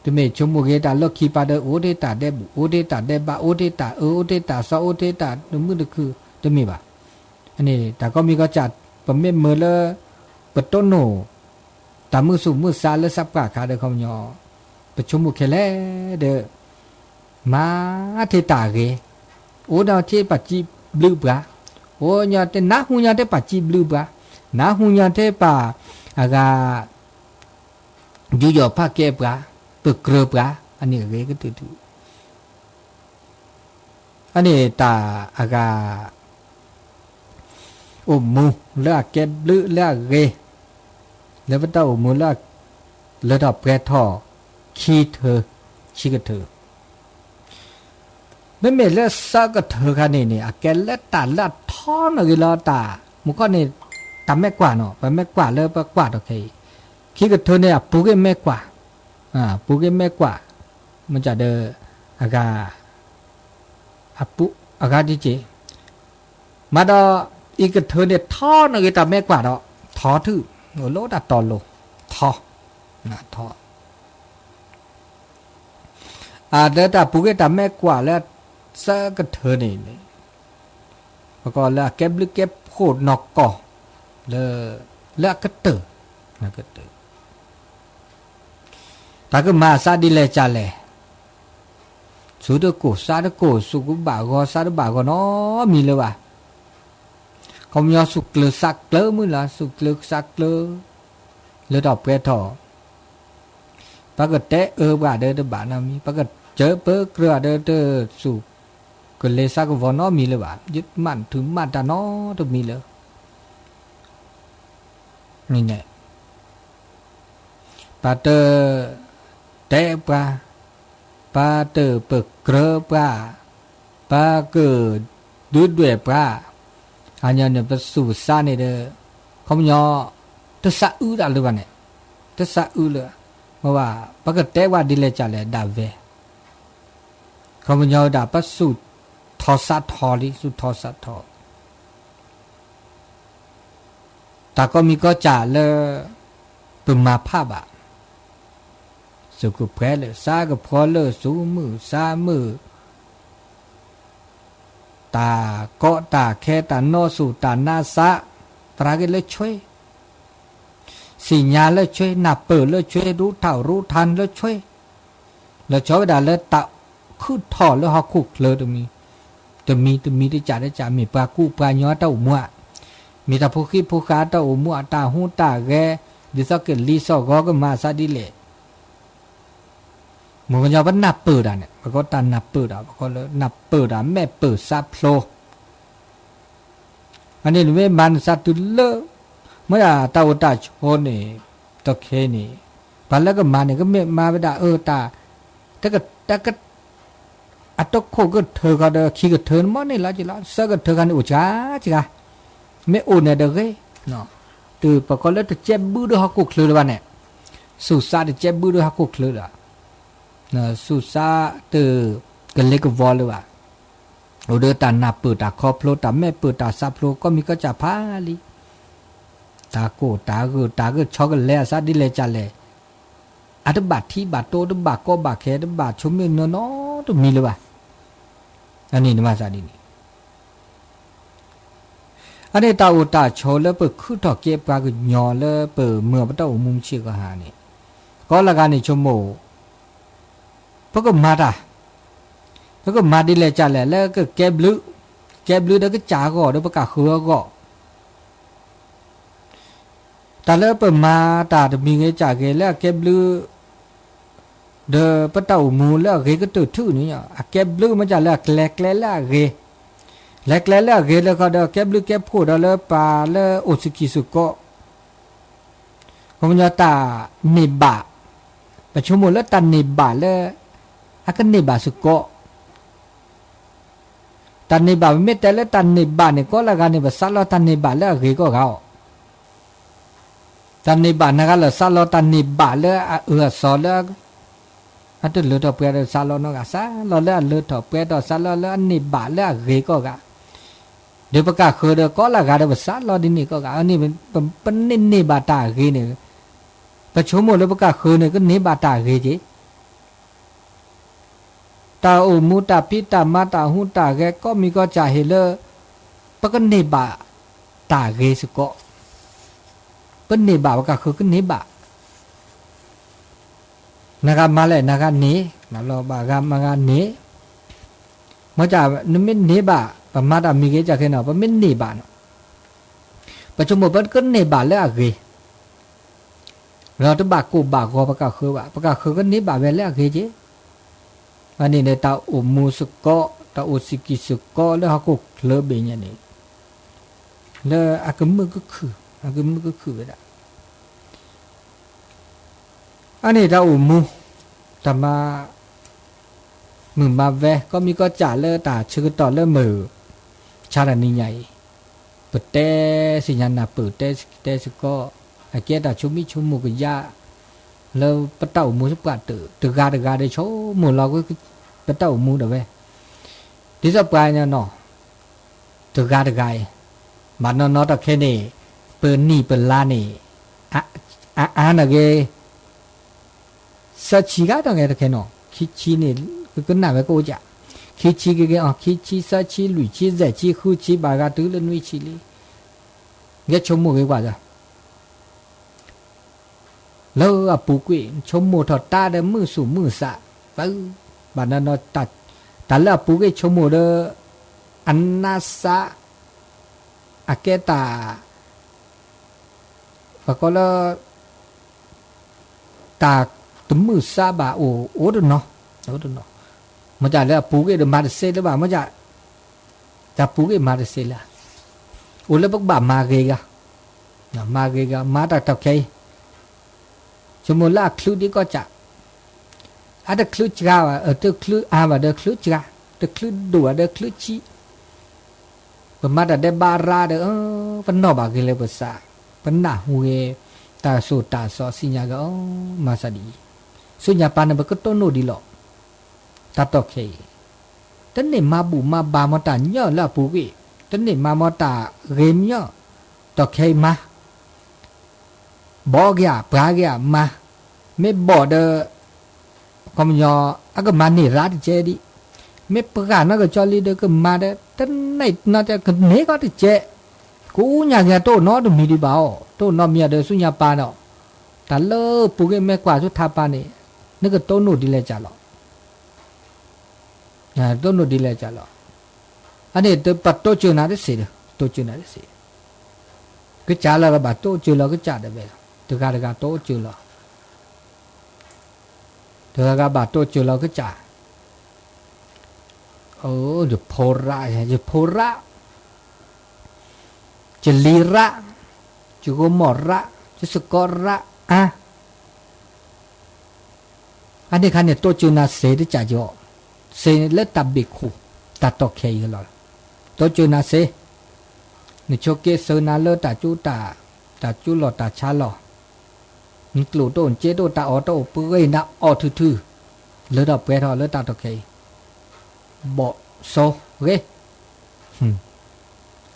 တမ့ၢ်ဆိကမိၣ်ဂ့ၤတၢ်လၢခံပၤဒီး အိၣ်ထဲတၢ်ဒဲးဘူၣ် အိၣ်ထဲတၢ်ဒဲးဘး အိၣ်ထဲတၢ်အၢ အိၣ်ထဲတၢ်သီ အိၣ်ထဲတၢ်တမုာ်တခု တမ့ၢ်ဘၣ်. အန့ၣ် တၢ်ကီမံၤကီၢ်စၢ် ပမ့ၢ်မၢလၢ ပတိၢ်နီၣ် တၢ်မုာ်သူၣ်မုာ်သးလၢသးပှၢ်အခါဒီး ခီပညီ ပဆိကမိၣ်ခဲလၢာ်ဒီး မၤထဲတၢ်ဂ့ၤ, အိၣ်ဒီးထဲပာ်စံးဘျုးပှၤ, အိၣ်ညီထဲ နၢ်ဟူညီထဲပာ်စံးဘျုးပှၤ, နၢ်ဟူညီထဲပာ် အဂၤ ယူးယီၣ်ဖးကဲပှၤ, ပကြၢးပှၤ, အန့ၣ်အဂ့ၤကတၢၢ်တၢၢ်. အန့ၣ်တၢ်အဂၤ အိၣ်မူလၢအကဲဘျုးလၢအဂ့ၤ, လၢပတၢ်အိၣ်မူလၢ လၢထီၣ်ပှဲၤထီၣ် ခံထၢ ခံကထၢ မ့မ့ၢ်လၢသၢကထၢခါန့ၣ်န့ၣ် အကဲလၢတၢ်လၢအထီနီၣ်ဂ့ၤလီၤတၢ်, မူခီန့ၣ် တၢ်မဲာ်ကွၢ်နီၤ ပမဲာ်ကွၢ်လၢပကွၢ်ထီၣ်ခဲအံၤ, ခံကထၢန့ၣ် အပူၤကွံာ်မဲာ်ကွၢ်, ပူၤကွံာ်မဲာ်ကွၢ်, မ့ၢ်ဒ်ဒီး အဂၤ အဂၤဒ်က့ၤ, မ့ၢ်ဒီး အံၤကထၢန့ၣ် ထီနီၣ်ဂ့ၤတၢ်မဲာ်ကွၢ်ဒီး ထီထု, အိၣ်လၢတၢ်တီၤလိၤ, ထီ, ထီ အဒီးတၢ်ပူၤကွံာ်တၢ်မဲာ်ကွၢ်လၢ သၢကထၢန့ၣ်န့ၣ်, ပကိးလၢအကဲဘျုးကဲဖှိၣ်နီၢ်ကီၢ် လၢ လၢအကတၢၢ်, ကတၢၢ်, တၢ်ကမၤအသးဒ်လဲၣ်ကလဲၣ်, သူတကိၢ်သးတကိၢ် သူကဘၣ်ဂီၤသးတဘၣ်ဂီၤနီတမံၤလၢၤဘၣ်. ခီပညီသူၣ်ကျၢၤသးကျၢၤမုၢ်လီၤ သူၣ်ကျၢၤသးကျၢၤ လၢထီၣ်ပှဲၤထီၣ် ပကတဲအၢပှၤဒီးတဘၣ်နီတမံၤ ပကစၢၢ်ပၢကြၢးဒီးတသူၣ်ကလဲၤသးကဝီၤနီတမံၤလၢၤဘၣ် ယမ့ၢ်ထုးမ့ၢ်တၢ်နီတမံၤလၢ န့ၣ် ပတတဲပှၤ, ပတပကြၢးပှၤ, ပကဒုးဒွဲၣ်ပှၤ, အညီန့ၣ် ပသူၣ်ပသးန့ၣ်ဒီး ခီပညီ တသးအုးတၢ်လၢၤဘၣ်န့ၣ်, တသးအုးလၢၤ, မ့ၢ်ဘၣ် ပကတဲပှၤဒ်လဲၣ်ကလဲၣ်ဒၣ်ဝဲ, ခီပညီဝဲဒၣ် ပသူၣ်ထီၣ်သးထီၣ်လံ သူၣ်ထီၣ်သးထီၣ် တၢ်ကိးမံၤကိးစၢ်လၢ ပမၤဖးဘၣ်, သူၣ်ကပှဲၤလၢာ် သးကဖှီလၢာ် သူၣ်မုာ်သးမုာ်, တၢ်ကီတၢ်ခဲ တၢ်နီၣ်သူၣ်တၢ်နါသး, သရၣ်က့ၤလၢဆွ့, သ့ၣ်ညါလၢဆွ့, နၢ်ပၢၢ်လၢဆွ့, ရူးထၢၣ်ရူးထၢၣ်လၢဆွ့ လီၤဆီဝဲဒၣ်လၢတၢ်ခုၣ်ထီၣ်လၢဟီၣ်ခိၣ်ချၢတမံၤ, တမံၤတမံၤတကးတကး မ့ၢ်ပှၤကူပှၤကညီတၢ်အိၣ်မူဧါ, မ့ၢ်တၢ်ဖိဃံဖိဃာ်တၢ်အိၣ်မူဧါ, တၢ်ဟူးတၢ်ဂဲၤ, ဒ်သိးကလံၤစိးဂီၤကမၤအသးဒ်လဲၣ် မ့ၢ်ကညီပနၢ်ပၢၢ်တၢ်န့ၣ် ပကိးတၢ်နၢ်ပၢၢ်တၢ် ပကိးလၢနၢ်ပၢၢ်တၢ် မဲာ်ပၢၢ်ဆါဖျိ အန့ၣ်နမ့ၢ်မၤနသးတုၤလၢ မ့ၢ်ဒၣ်တၢ်အိၣ်တၢ်ဆိးန့ၣ် တခဲန့ၣ် ပှၤလၢကမၤန့ၣ် ကမ့ၢ်မၤဝဲဒၣ်အၢတၢ် တက တက အတခိၣ်ကထၢဃီဒီး ခံကထၢမ့ၢ်န့ၣ်လီၤက့ၤလီၤ သၢကထၢခါန့ၣ်အိၣ်စှၤစှၤ မ့ၢ်အိၣ်န့ၣ်တဂ့ၤ တုၤပကိးလၢတကဲဘုဒီးဟီၣ်ခိၣ်ချၢလၢၤဘၣ်န့ၣ် သူၣ်စးတကဲဘုဒီးဟီၣ်ခိၣ်ချၢလၢၤ သူၣ်စးတကလ့ကဝီၤလၢၤဘၣ် အိၣ်ဒီးတၢ်နၢ်ပၢၢ်တၢ်ခီဖျိ တၢ်မဲာ်ပၢၢ်တၢ်ဆါဖျိ ကိးမံၤကိးစၢ်ဖးလံ တၢ်ကိၢ်တၢ်ဂီၤ တၢ်ဂီၤဆီကလဲၤအသးဒ်လဲၣ်ကလဲၣ် အတဘၣ်ထံးဘၣ်တိ တဘၣ်ကီဘၣ်ခဲ တဘၣ်ဆိမိၣ်နီတမံၤလၢၤဘၣ် အန့ၣ်နမၤသးဒ်န့ၣ် အန့ၣ်တၢ်အိၣ်တၢ်ဆိးလၢပခုထီၣ်ကဲပှၤကညီလၢပမၢပတၢ်အိၣ်မူမုၢ်ဆ့ၣ်ကဟါန့ၣ် ကိးလၢဂၤန့ၣ်ဆိကမိၣ် ပကမၤတၢ် ပကမၤဒ်လဲၣ်ကလဲၣ်လၢကကဲဘျုး ကဲဘျုးဒီးကစၢ်အဂီၢ်ဒီးပကဃုာ်အဂီၢ် တၢ်လၢပမၤတၢ်တမံၤဂ့ၤကစၢ်ဂ့ၤလၢအကဲဘျုး ဒီးပတၢ်အိၣ်မူလၢအဂ့ၤကတၢၢ်ထူၣ်န့ၣ် အကဲဘျုးမ့ၢ်ကလဲၣ် အကျဲကျဲလၢအဂ့ၤ လဲၤကျဲလၢအဂ့ၤလၢခီဒီး ကဲဘျုးကဲဖှိၣ်ဒီးလၢပှၤလၢအိၣ်စကံစကီး ခီပညီတၢ်န့ၢ်ဘၣ် ပဆိကမိၣ်လၢတၢ်န့ၢ်ဘၣ်လၢ အကန့ၢ်ဘၣ်စ့ၢ်ကီး တၢ်န့ၢ်ဘၣ် ပမ့ၢ်တဲလၢတၢ်န့ၢ်ဘၣ်န့ၣ် ကိးလၢဂၤန့ၣ် ပစးလီတၢ်န့ၢ်ဘၣ်လၢအဂ့ၤကီၢ်ဂၤအီၤ တၢ်န့ၢ်ဘၣ်နဂၤလၢာ် စးလီတၢ်န့ၢ်ဘၣ်လၢအအၢအသီလၢ အတလၢထီၣ်ပှဲၤဒီးစးလီနီတဂၤ စးလီလၢအလၢထီၣ်ပှဲၤဒီး စးလီလၢအန့ၢ်ဘၣ်လၢအဂ့ၤကီၢ်ဂၤ ဒီးပကဃုာ်ဒီးကိးလၢဂၤဒီး ပစးလီဒ်န့ၣ်ကီၢ်ဂၤ အန့ၣ် ပန့ၢ်န့ၢ်ဘၣ်တၢ်အဂ့ၤန့ၣ် ပဆိကမိၣ်လၢပကဃုာ်န့ၣ် ကန့ၢ်ဘၣ်တၢ်အဂ့ၤက့ၤ တၢ်အိၣ်မူတၢ်ဖံးတၢ်မၤတၢ်ဟူးတၢ်ဂဲၤ ကိးမံၤကိးစၢ်ဟ့ၣ်လၢ ပကန့ၢ်ဘၣ်တၢ်ဂ့ၤစ့ၢ်ကီး ပန့ၢ်ဘၣ် ပကဃုာ်ကန့ၢ်ဘၣ် နဂၤမၤလဲၣ် နဂၤန့ၢ် မၤလီၤဘၣ်ဂၤမၤဂၤန့ၢ် မ့ၢ်က နမ့ၢ်န့ၢ်ဘၣ် ပမၤတၢ်မံၤဂ့ၤကခဲနီၤ ပမ့ၢ်န့ၢ်ဘၣ်နီၤ ပဆိကမိၣ်ပကန့ၢ်ဘၣ်လၢအဂ့ၤ ဒီးတဘၣ်ကိၢ်ဘၣ်ဂီၤပကဃုာ်ဘၣ် ပကဃုာ်ကန့ၢ်ဘၣ်ဝဲလၢအဂ့ၤက့ၤ အန့ၣ်န့ၣ် တၢ်အိၣ်မူစ့ၢ်ကီး တၢ်အိၣ်စကံစ့ၢ်ကီးလၢဟီၣ်ခိၣ်ချၢဘ့ၣ်ညါန့ၣ် လၢအကမုာ်ကခုၣ် အကမုာ်ကခုၣ်ဝဲဒၣ် အန့ၣ်တၢ်အိၣ်မူ တၢ်မၤ မုာ်မၤဝဲ ကိးမံၤကိးစၢ်လၢတၢ်ဆၢကတီၢ်လၢမုာ် ဆါတၢ်နံၤညါအံၤ ပတဲသ့ၣ်ညါနၢ်ပၢၢ် တဲတဲစ့ၢ်ကီး အကဲတၢ်ဆိမိၣ်ဆိကမိၣ်ကယါ လၢပတၢ်အိၣ်မူပှၤတ တဂၤတဂၤဒီးဆိကမိၣ်လီၤ ပတၢ်အိၣ်မူဒၣ်ဝဲ ဒ်သိးပှၤညီနီၤ တဂၤတဂၤအံၤ ဘၣ်နီၢ်နီၢ်တၢ်ခဲန့ၣ် ပနံၣ်ပလါန့ၣ် အအါန့ၣ်ဂ့ၤ သၢဆံဂၤနီၢ်ဂ့ၤတခဲနီၤ ခံဆံန့ၣ် ကကနၣ်ဝဲကအိၣ်ကၢ် ခံဆံကဂ့ၤအီၤ ခံဆံ သၢဆံ လွံၢ်ဆံ ယဲၢ်ဆံ ဃုဆံ ဘၣ်ဂၤတုၤလၢနွံဆံလံ ဂဲၤဆိကမိၣ်ဂ့ၤကွၢ် လၢအပူၤကွံာ် ဆိကမိၣ်ထီၣ်တၢ်ဒီးမုာ်သူၣ်မုာ်သး ဘၣ်နီၢ်နီၢ် တၢ်လၢအပူၤကွံာ်ဆိကမိၣ်ဒီး အနါစး အကဲတၢ် ပကိးလၢ တၢ်တမုာ်သးဘၣ်အိၣ် အိၣ်တနီၤ အိၣ်တနီၤ မ့ၢ်တၢ်လၢအပူၤကွံာ်ဒီးမၤတသ့လၢၤဘၣ် မ့ၢ်တၢ် တၢ်ပူၤကွံာ်မၤတသ့လၢၤ အိၣ်လၢပကဘၣ်မၤဂ့ၤဂၤ မၤဂ့ၤဂၤ မၤတၢ်တၢ်ခဲအံၤ ဆိကမိၣ်လၢအချုးဒံးကီၢ်စး အတချုးစှၤဘၣ် တချုးအါဘၣ်ဒီးချုးစှၤ တချုးဒိၣ်ဘၣ်ဒီးချုးဆံး ပမၤတၢ်ဒဲးဘးရါဒီး ပနီၣ်ဘၣ်ဂ့ၤလၢပသး ပနၢ်ဟူဂ့ၤ တၢ်သိၣ်တၢ်သီသ့ၣ်ညါဂ့ၤ အီ မၤသးဒ်အံၤ ဆူညါပၤန့ၣ် ပကတိၢ်နီၣ်ဒံးလီၤ တၢ်တီၢ်ခဲအံၤ တန့ၢ်မၤဘူၣ်မၤဘါမီၤတၢ်ညီလၢအပူၤကွံာ် တန့ၢ်မၤမီၤတၢ်ဂ့ၤမညီ တီၢ်ခဲအံၤမၤ ဘီက့ၤဧါ ပှၤက့ၤဧါ မၤ မ့ၢ်ဘီၣ်ဒီး ခီပညီ အကမၤန့ၢ်ရါတကဲဒံး မ့ၢ်ပှၤနီၢ်ကစၢ်လံဒီးကမၤဒီး တန့ၢ်နီတကဲ ကန့ၢ်ကီတကဲ ကိးညါက့ၤတအိၣ်နီတမံၤဒံးဘၣ်အီၤ တအိၣ်နီတမံၤဒီးဆူညါပၤဒီး တၢ်လၢပူၤကွံာ်မ့ၢ်ကွၢ်ဆူထးပၤန့ၣ် နကတိၢ်နီၣ်ဒ်လဲၣ်ကၢ်လီၤ တိၢ်နီၣ်ဒ်လဲၣ်ကၢ်လီၤ အန့ၣ်ပတိစၢၤနၤတစ့ၢ်ဒီး တိစၢၤနၤတစ့ၢ် ကစၢ်လၢကဘၣ်တိစၢၤလီၤကစၢ်ဒၣ်ဝဲလီၤ တဂၤတဂၤတိစၢၤလီၤ တဂၤဂၤဘၣ်တိစၢၤလီၤကစၢ်, ယဖိရၣ်, ယဖိရၣ်, ယလံၤရၣ်, ယဂိမီၢ်ရၣ်, ယစကီးရၣ်, အါ အန့ၣ်ခါန့ၣ် တိစၢၤနၤစ့တကးယီၤ, စ့လၢတၢ်ဘ့ၣ်ခိၣ်, တၢ်တီၢ်ခဲအံၤလီၤ. တိစၢၤနၤစ့, နဆိးက့စၢၤနၤလၢတၢ်ကၠိတၢ်, တၢ်ကၠိလီၢ်တၢ်ဆါလီၢ်, နကျိၣ်တအိၣ် နစ့တအိၣ် တၢ်အီၣ်တအိၣ် ပဂ့ၤနၤအီၣ်ထုထု, လၢထီၣ်ပှဲၤထီၣ်လၢတၢ်တီၢ်ခဲအံၤ, ဘီၣ်စီဂ့ၤ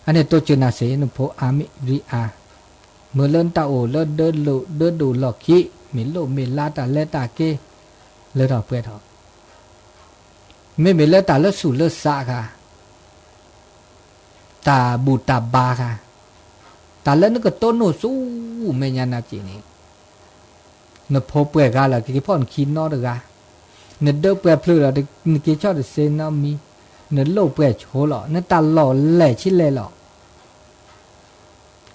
အန့ၣ်တိစၢၤနၤစ့ နဖိအါမ့ၢ်ရံအါ, မ့ၢ်လၢနတၢ်အိၣ်လၢဒၢလိာ်ဒၢဒိၣ်လီၢ်ခံ, မ့ၢ်လိၣ်မ့ၢ်လါတၢ်လဲၤတၢ်က့ၤ, လၢထီၣ်ပှဲၤထီၣ်, မ့မ့ၢ်လၢတၢ်လၢဆူၣ်လၢစးခါ, တၢ်ဘူၣ်တၢ်ဘါခါ, တၢ်လၢနကတိၢ်နီၣ်ဆူမဲာ်ညါနၤက့ၤန့ၣ်, နဖိပှဲၤဂၤလီၤ ကက့ၤဖီၣ်နခံနီတဂၤ, နဒၢပှဲၤဖျၢၣ်လီၤ နက့ၤဆီၣ်တစ့နီတမံၤ, နလိၣ်ပှဲၤဆိလီၤ နတၢ်လီၢ်လဲၢ်ဆံလဲၢ်လီၤ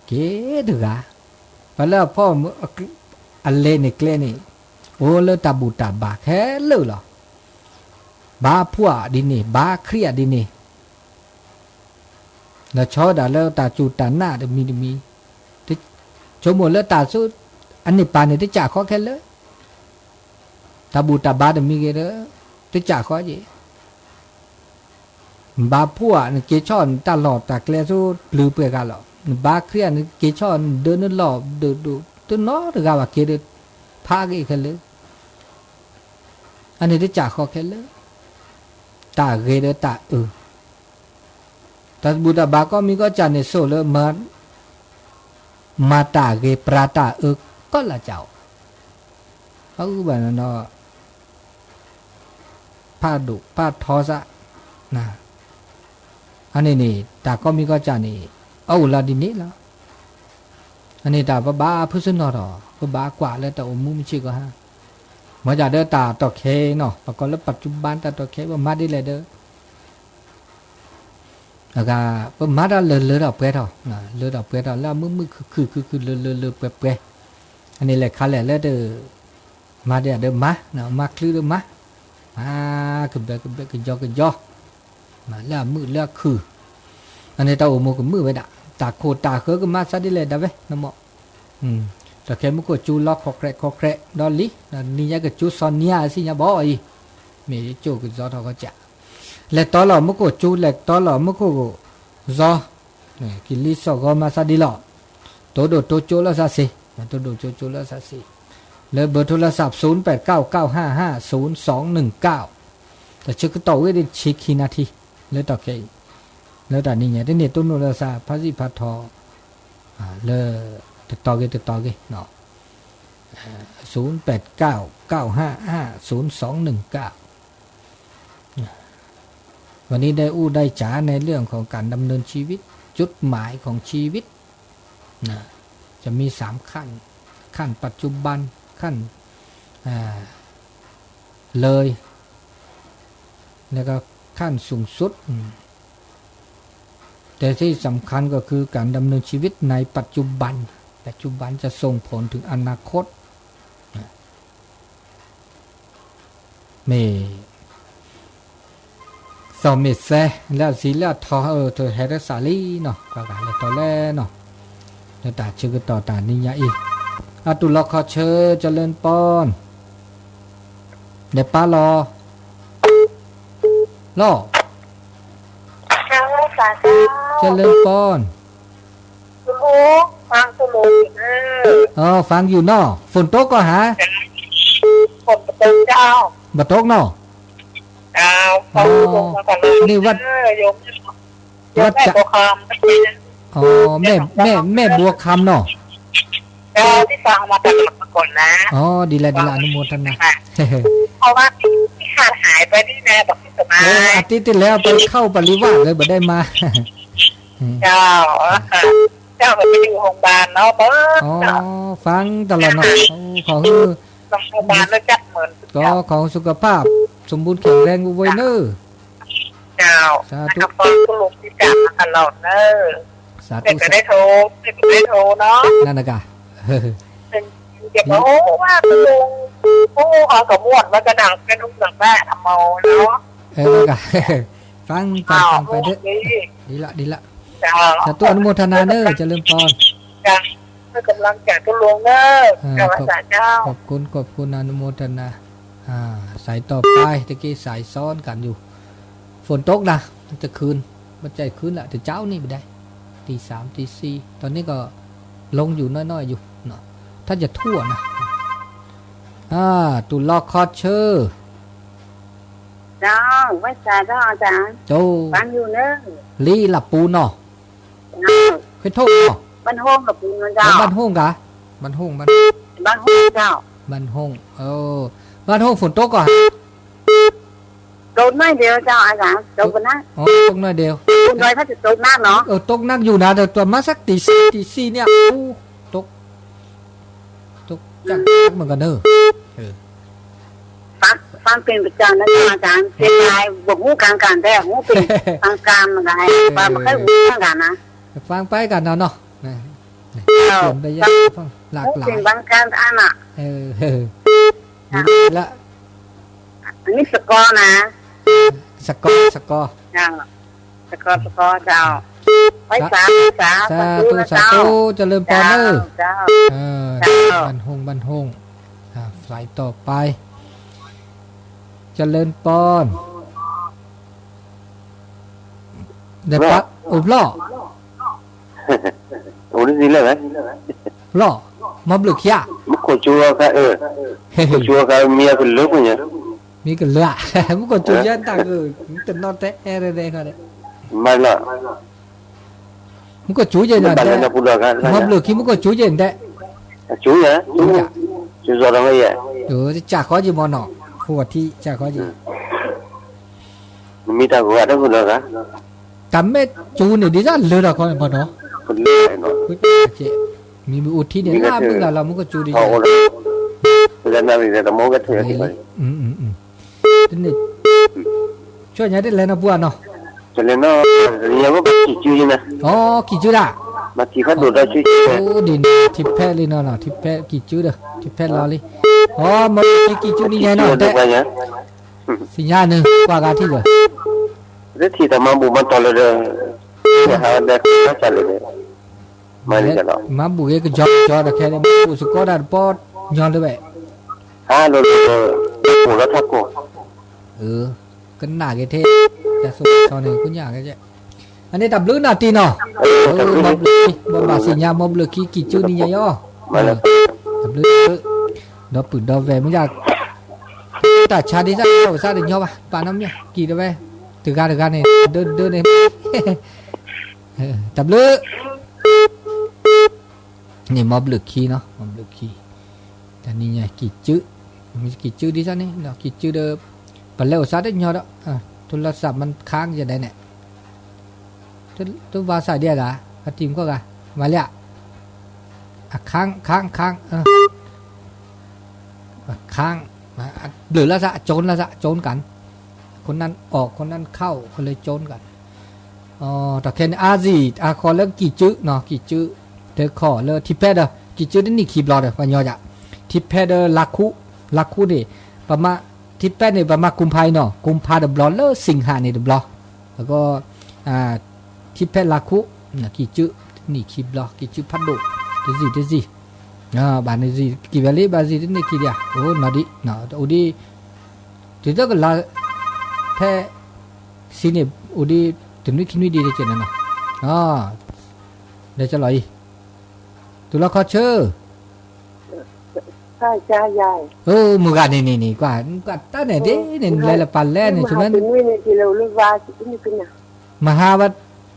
က့ၤတဂၤ, ပှၤလၢအဖီၣ် အလဲၤန့ၣ်ကျဲန့ၣ်, အိၣ်လၢတၢ်ဘူၣ်တၢ်ဘါခဲလၢာ်လီၤ. ဘါဖှီၣ်ဒ်န့ၣ် ဘါခရံာ်ဒ်န့ၣ်, လီၤဆီဒၣ်လၢတၢ်စူၢ်တၢ်နာ်တမံၤတမံၤ, ဆိကမိၣ်လၢတၢ်ဆူ အန့ၣ်ပၢ်န့ၣ် တစၢ်ဃီခဲလၢာ်, တၢ်ဘူၣ်တၢ်ဘါတမံၤဂ့ၤဒီး, တစၢ်ဃီက့ၤ နဘါဖှီၣ်ဧါ နက့ၤဆီၣ်နတၢ်လီၢ်တၢ်ကျဲဆူပျုၤပှဲၤဂၤလီၤ. နဘါခရံာ်ဧါ နက့ၤဆီၣ်နဒၢနလီၢ်ဒိၣ်ဒိၣ် တနီတဂၤဘၣ်က့ၤဒီး ဖးဂ့ၤခဲလၢာ်, အန့ၣ်တစၢ်ဃီခဲလၢာ်, တၢ်ဂ့ၤဒီးတၢ်အုၣ်, တၢ်ဘူၣ်တၢ်ဘါကီၢ်မံၤကီၢ်စဲၣ်န့ၣ် ဆိၣ်လၢ မၤတၢ်ဂ့ၤပြၤတၢ်အုၣ်ကီးလၢ်ကၠီ, အဘၣ်နီၤ ဖးဒိၣ်ဖးထီစ့ၢ်, အန့ၣ်န့ၣ် တၢ်ကီၢ်မံၤကီၢ်စဲၣ်န့ၣ် အအိၣ်လီၤဒ်န့ၣ်လီၤ. အန့ၣ်တၢ်ပဘၣ်ဖုစနီၣ်ထီၣ် ပဘၣ်ကွၢ်လၢတၢ်အိၣ်မူမုၢ်ဆ့ၣ်ကီးဟါ, မ့ၢ်ဒၣ်ဒီးတၢ်တီၢ်ခဲနီၤ ပကိးလၢ ปัจจุบัน တၢ်တီၢ်ခဲ ပမၤဒ်လဲၣ်ဒီး အဂၤ ပမၤတၢ်လၢလၢထီၣ်ပှဲၤထီၣ်, လၢထီၣ်ပှဲၤထီၣ်လၢအမုာ်မုာ်ခုၣ်ခုၣ်ခုၣ်ခုၣ်လၢလၢလၢပှဲၤပှဲၤ, အန့ၣ်လဲၤခါလဲၣ်လၢတ မၤဒ်ဒီးမၤ, မၤချုးဒီးမၤ, မၤကဘျဲကဘျဲကယီကယီ, မၤလၢအမုာ်လၢအခုၣ်, အန့ၣ်တၢ်အိၣ်မူကမုာ်ဝဲဒၣ်, တၢ်ခိၣ်တၢ်ဃၢကမၤစးဒ်လဲၣ်ဒၣ်ဝဲ နမ့ၢ် တၢ်ခဲမူခိၣ်ကၠူလီခီၣ်ခြဲးခီၣ်ခြဲးဒီးလံ, နံၤညါကကၠူစီၤနံၤအစံၣ်ညါဘီအံၤ, မ့ၢ်ကၠိၣ်ကစီထီၣ်ကီၢ်စဲၣ်, လဲၤတီလီၤမူခိၣ်ကၠူ လဲၤတီလီၤမူခိၣ်ကၠူ ကလံၤစိးဂီၤမၤစးဒ်လီၤ, တိၢ်ဒိၣ်တိၢ်ကၠိလၢစးစ့, တိၢ်ဒိၣ်ကၠိကၠိလၢစးစ့, လၢ เบอร์โทรศัพท์ ศูนย์แปดเก้าเก้าห้าห้าศูนย์สองหนึ่งเก้า, တၢ်ဆၢကတီၢ်ဝဲဒၣ်ဆံခံနၣ်ထံ လၢတၢ်ခဲအံၤ, လၢတၢ်နံၤညါ တန့ၢ်တိၢ်နီၣ်လၢစး ဖးစံၣ်ဖးထီ လၢ တတီၤဂ့ၤတတီၤဂ့ၤ, ศูนย์แปดเก้าเก้าห้าห้าศูนย์สองหนึ่งเก้า วันนี้ได้อู้ได้จ๋าในเรื่องของการดำเนินชีวิต จุดหมายของชีวิต นะ จะมีสามขั้น ขั้นปัจจุบัน ขั้น อ่า เลย แล้วก็ขั้นสูงสุด อืม แต่ที่สำคัญก็คือการดำเนินชีวิตในปัจจุบัน ปัจจุบันจะส่งผลถึงอนาคต นะ မ့ၢ် သီၣ်မ့ၢ်စဲ လၢအစံးလၢအထီ အၢ တဟဲတစးလံနီၤ ကွၢ်ဂၤလဲၤတီလဲၣ်နီၤ လၢတၢ်ဆၢကတီၢ်တၢ်နံၤညါအံၤ အတူၢ်လိာ်ခီဆၢ เจริญพร လဲၤပၢ်လီၤ လီၤ เจริญพร อ๋อ ฟังอยู่เนาะ ฝนตกก็หา ฝนตกเจ้า บ่ตกเนาะ เจ้า อ๋อ นี่วัด วัดจะ อ๋อ แม่ แม่ แม่บัวคำเนาะ เจ้า ที่ฟังมาตลอดมาก่อนนะ อ๋อ ดีแล้ว ดีแล้ว อนุโมทนา เพราะว่าที่ขาดหายไปนี่นะ บอกพี่สมัย เออ อาทิตย์ที่แล้วไปเข้าปริวาสเลย บ่ได้มา เจ้า เจ้าก็ไปอยู่โรงพยาบาลเนาะ เปิ้ล อ๋อ เนาะ ฟังตลอดเนาะ โอ้ ขอให้ โรงพยาบาลรู้จักเหมือน ก็ขอให้สุขภาพสมบูรณ์แข็งแรงไวๆเนอะ เจ้า สาธุ แล้วก็คุณลุงที่จากมาตลอดเนอะ สาธุ เดี๋ยวจะได้โทร เดี๋ยวจะได้โทรเนาะ นั่นนะกะ เป็น ယကအိၣ်ဝဲတလိၣ်, အိၣ်အကမူၣ်ဝဲကနၣ်ကဲဒိၣ်နဘၣ်အမၤလီၤ, အဲ, ဖၣ်ဖၣ်ဖၣ်ဒၣ်, ဒ်လၢဒ်လၢ, สาธุอนุโมทนาเนอะ เจริญพร, กำลังใจตกลงเนอะ, ขอบคุณขอบคุณอนุโมทนา, สายต่อไป ตะกี้สายซ้อนกันอยู่ ฝนตกนะ เมื่อคืน เมื่อคืนละ แต่เช้านี่ไม่ได้ ตีสาม ตีสี่ ตอนนี้ก็ลงอยู่น้อยๆ อยู่เนาะ ถ้าจะทั่วนะ อ่า တူၢ်လီၤခီဆၢ เจ้า ไหว้สาเจ้าอาจารย์ โจ้ ฟังอยู่เนอะ လံလၢပူၤနီၤ เจ้า ဃ့ထိၣ်နီၤ บ้านโฮงกับปูนเจ้า บ้านโฮงกะ บ้านโฮง บ้าน บ้านโฮงเจ้า บ้านโฮง เออ บ้านโฮง ฝนตกก่อน ตกหน่อยเดียวเจ้าอาจารย์ ตกไปนะ อ๋อ ตกหน่อยเดียว บนดอยถ้าจะตกมากเนาะ เออ ตกหนักอยู่นะ แต่ประมาณสักตีสี่ ตีสี่เนี่ย โอ้ ตก ตกจักเหมือนกันเนอะ เออ ฟัง ฟังเป็นประจำนะเจ้าอาจารย์ เสียดายบ่ฮู้กลางกันแต่ฮู้เป็นกลางๆ เหมือนกัน เออ ว่าบ่เคยฮู้เหมือนกันนะ ฟังไปกันเนาะเนาะ นะ เจ้า เปลี่ยนไปเยอะ ฟังหลากหลาย ฮู้เป็นบางครั้งอันน่ะ เออ เออ ค่ะ ดีละ อันนี้สะกอนะ สะกอ สะกอ เจ้า สะกอ สะกอ เจ้า ไหว้สา ไหว้สา สาธุ สาธุนะเจ้า สาธุ เจริญพรเนอะ เจ้า เออ เจ้า บ้านโฮง บ้านโฮง อ่า สายต่อไป เจริญพร ได้ปะ โอ้ พลอ အိၣ်ဒ်လဲၣ်ဝဲ လီၤ မၤဘျုးခံဧါ မူခိၣ်ကၠူအခါ အၢ မူခိၣ်ကၠူအခါ မံကလၢာ်ပူၤညါ မံကလၢာ်ဧါ မူခိၣ်ကၠူယဲတၢ်ဂ့ၢ် တနီၤတဲအဲၣ်ရဲၣ်ရဲၣ်ခီဒီး မၤလီၤ မူခိၣ်ကၠူယဲၢ်ညါတဲ မၤဘျုးခံမူခိၣ်ကၠူယဲၢ်တဲ အကၠူယဲၢ် ကၠူယဲၢ် ကၠူစီၤထီၣ်ဝဲယဲၢ် ကၠးဃီကၠ့မနီၤ ဃိထံကၠးဃီကၠ့ နမ့ၢ်တၢ်ဂိၤဂၤတၢ်ဂိၤဒီးဂၤ တၢ်မဲာ်ကၠူန့ၣ် ဒ်တၢ်လၢတၢ်ခီန့ၣ်ပှၤနီၤ မံၤမ့ၢ်အိၣ်ထံန့ၣ် လၢမုၢ်ကၠူဒ်ယဲၢ် လၢနၣ်ရံၣ်ဒီးတမီၢ်ကဲထဲးလံ တန့ၣ် ဆိညါတလဲၤနီၤပှၤနီၤ တလဲၤနီၤ တလဲၤနီၤ ကံၢ်ကၠူန့ၣ် အိ ကံၢ်ကၠူဒၣ် မၤကံၢ်ဖးဒိၣ်ဒီးကၠူ အိ ဒ်န့ၣ် ထံဖဲလံနီၤနီၤ ထံဖဲကံၢ်ကၠူဒီး ထံဖဲလီၤလံ အိ မၤကံၢ်ကၠူနံၤညါနီၤတဲ သ့ၣ်ညါန့ၣ် ကွၢ်ဂၤထံၣ်ဒီး တထံၣ်တၢ်မၤဘူၣ်မၤတီၢ်လၢဒီး ဟးဒီးကၢ်လၢဒီး မၤဘူၣ်ဂ့ၤကယီကယီဒီးခဲန့ၣ် မၤဘူၣ်စ့ၢ်ကီးဒၣ်တပီညီလၢၤဝဲ ဟးလီၤလၢ ပိာ်လီၤထးကိၢ် ကနၣ်က့ၤထဲ တၢ်စိတၢ်ကမီၤန့ၣ် ကိညၣ်က့ၤ အန့ၣ်တၢ်ဘျုးနၤတံၢ်နီၤ မၤဘျုးခံ ဘၣ်ဘၣ်သ့ၣ်ညါ မၤဘျုးခံ ကံၢ်ကၠူနံၤညါအီၤ တၢ်ဘျုး ဒီပုၢ်ဒီဝဲၢ်မ့ၢ်ဒၣ် တၢ်ဆါဒ်စၢ် တၢ်ဝဲစၢ်တညီဘၣ် ပာ်နီတမံၤ ကံၢ်တဝဲ တဂၤတဂၤန့ၣ် ဒၢဒၢန့ၣ် တၢ်ဘျုး န့ၣ် မၤဘျုးခံနီၤ မၤဘျုးခံ တနံၤညါကံၢ်ကၠူ မ့ၢ်ကံၢ်ကၠူဒ်စၢ်န့ၣ် ကံၢ်ကၠူဒီး ပလဲၤအိၣ်စၢ်တညီဒီး โทรศัพท์มันค้าง ယဒဲးန့ၣ် တဝါစၢ်ဒ်အဂၤ အတံၤမကီၢ်ဂၤ မၤလၢ အခန်း ခန်း ခန်း အခန်း ဘျုးလၢစၢ် အကၠိလၢစၢ် အကၠိကၣ် คนนั้นออก คนนั้นเข้า คนเลยโจรกัน တၢ်ခဲန့ၣ် အါစံၣ် အဃီလၢကံၢ်ကၠူနီၤ ကံၢ်ကၠူ တခီလၢထံဖဲဒီး ကံၢ်ကၠူတနံၣ်ခံဘျီဒီး ပှၤညီယါ ထံဖဲဒီးလါခူ လါခူန့ၣ် ပမၤ ထံဖဲန့ၣ် ပမၤကုမ်ဖါအံၤနီၤ ကုမ်ဖါတဘျီလၢ สิงหา န့ၣ်တဘျီ အဃိ ထံဖဲလါခူ ကံၢ်ကၠူ တနံၣ်ခံဘျီ ကံၢ်ကၠူဖးဒိၣ် တစံၣ်တစံၣ် ဘၣ်န့ၣ်စံၣ်ကံၢ်ဝဲလံ ဘၣ်စံၣ်တနံၣ်ခံဒံးဧါ အိၣ်နီၤဒံး အိၣ်ဒံး တုၤတကလး ဖဲ စံးန့ၣ် အိၣ်ဒံး တနွံခံနွံဒံးတက့ၢ်နီၤနီၤ လဲၤကလီၤအံၤ တူၢ်လီၤခီဆၢ မုၢ်ဂၤန့ၣ်န့ၣ်န့ၣ် ကွၢ် ကွၢ်တၢ်န့ၣ်ဒ်န့ၣ် နလဲၤလၢပှၤလဲၣ်န့ၣ် ဆိမ့ၢ် မဟါဝဲ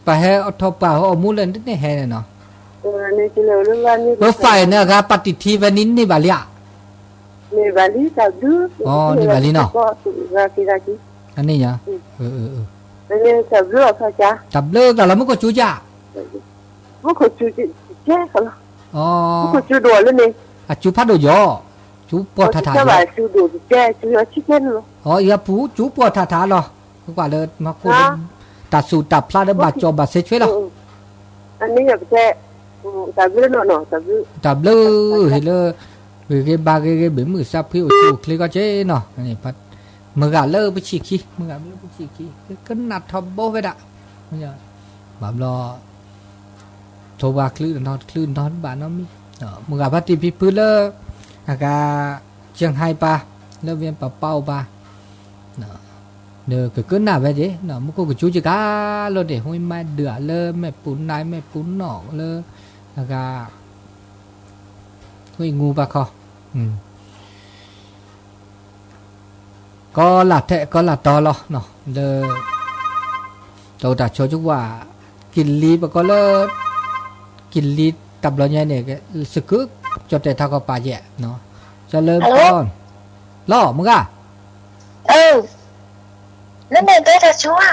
ပဟဲအီၣ်ထီၣ်ပှၢ်ဟီၣ်အီၣ်မူလၢန့ၣ်ဟဲန့ၣ်နီၤ ပဖးန့ၣ်အဂၤ ပှၤတံၢ်ထံဝဲန့ၣ်န့ၢ်ဘၣ်လံဧါ န့ၢ်ဘၣ်လံ တၢ်ဘျုး န့ၢ်ဘၣ်လံနီၤ အန့ၣ်ညါ တၢ်ဘျုးတၢ်လီၤမုၢ်ကီၢ်ကၠူယါ မုၢ်ကီၢ်ကၠူ မုၢ်ကီၢ်ကၠူဒိၣ်လၢန့ၣ် အကၠူဖးဒိၣ်ယီၤ ကၠူပှီၢ်ထးထးယီၤ အီၤယၤပူၤကၠူပှီၢ်ထးထးလီၤ ကွၢ်လၢမၤခိၣ် တၢ်စူၢ်တၢ်ဖျါဒီးဘၣ်ကၠီဘၣ်စ့ဆွဲလီၤ တၢ်ဘျုး ဟ့ၣ်လၢ ဂ့ၤဂ့ၤဘၣ်ဂ့ၤဂ့ၤ ဘ့ၣ်မုၢ်စၢ်ဖှံအိၣ်ဆူၣ်အိၣ်ချ့ကီးက့နီၤ, မုၢ်ဂၤလၢပဆံၣ်ခံ, မုၢ်ဂၤလၢပဆံၣ်ခံ, ကနၣ်ထီဘိဖဲဒၣ်, ဘၣ်ဘျီ ထိပှၤချုးတနီၤချုးတနီၤတဘၣ်နီတမံၤ, မုၢ်ဂၤဖါတံၢ်ဖံဖုလၢ အဂၤ ကၠၢၣ်ဟဲပၢ်, လၢဝ့ၢ်ပပၢ်အိၣ်ပၢ် ဒီးကကနၣ်ဝဲဒၣ် မူခိၣ်ကစူၤကကၤလီၤဒၣ် ဟူမၤဒုးလၢမဲာ်ပူၤနါမဲာ်ပူၤနီၣ်လၢ အဂၤ ဟူငူပှၤခီ ကီလၢ်ထဲကီလၢ်တီလီၤ, လၢ တၢ်အိၣ်တၢ်ဆိးကဝၣ် ကလံၤပကီလၢ ကလံၤတၢ်ဘျီညါန့ၣ် စကုး ကၠီၣ်တဲာ်ထးခီပာ်ယဲၢ်, ကၠီလၢ လီၤ မုၢ်ဂၤ လၢန့ၣ်တဲတၢ်စူၤဧါ,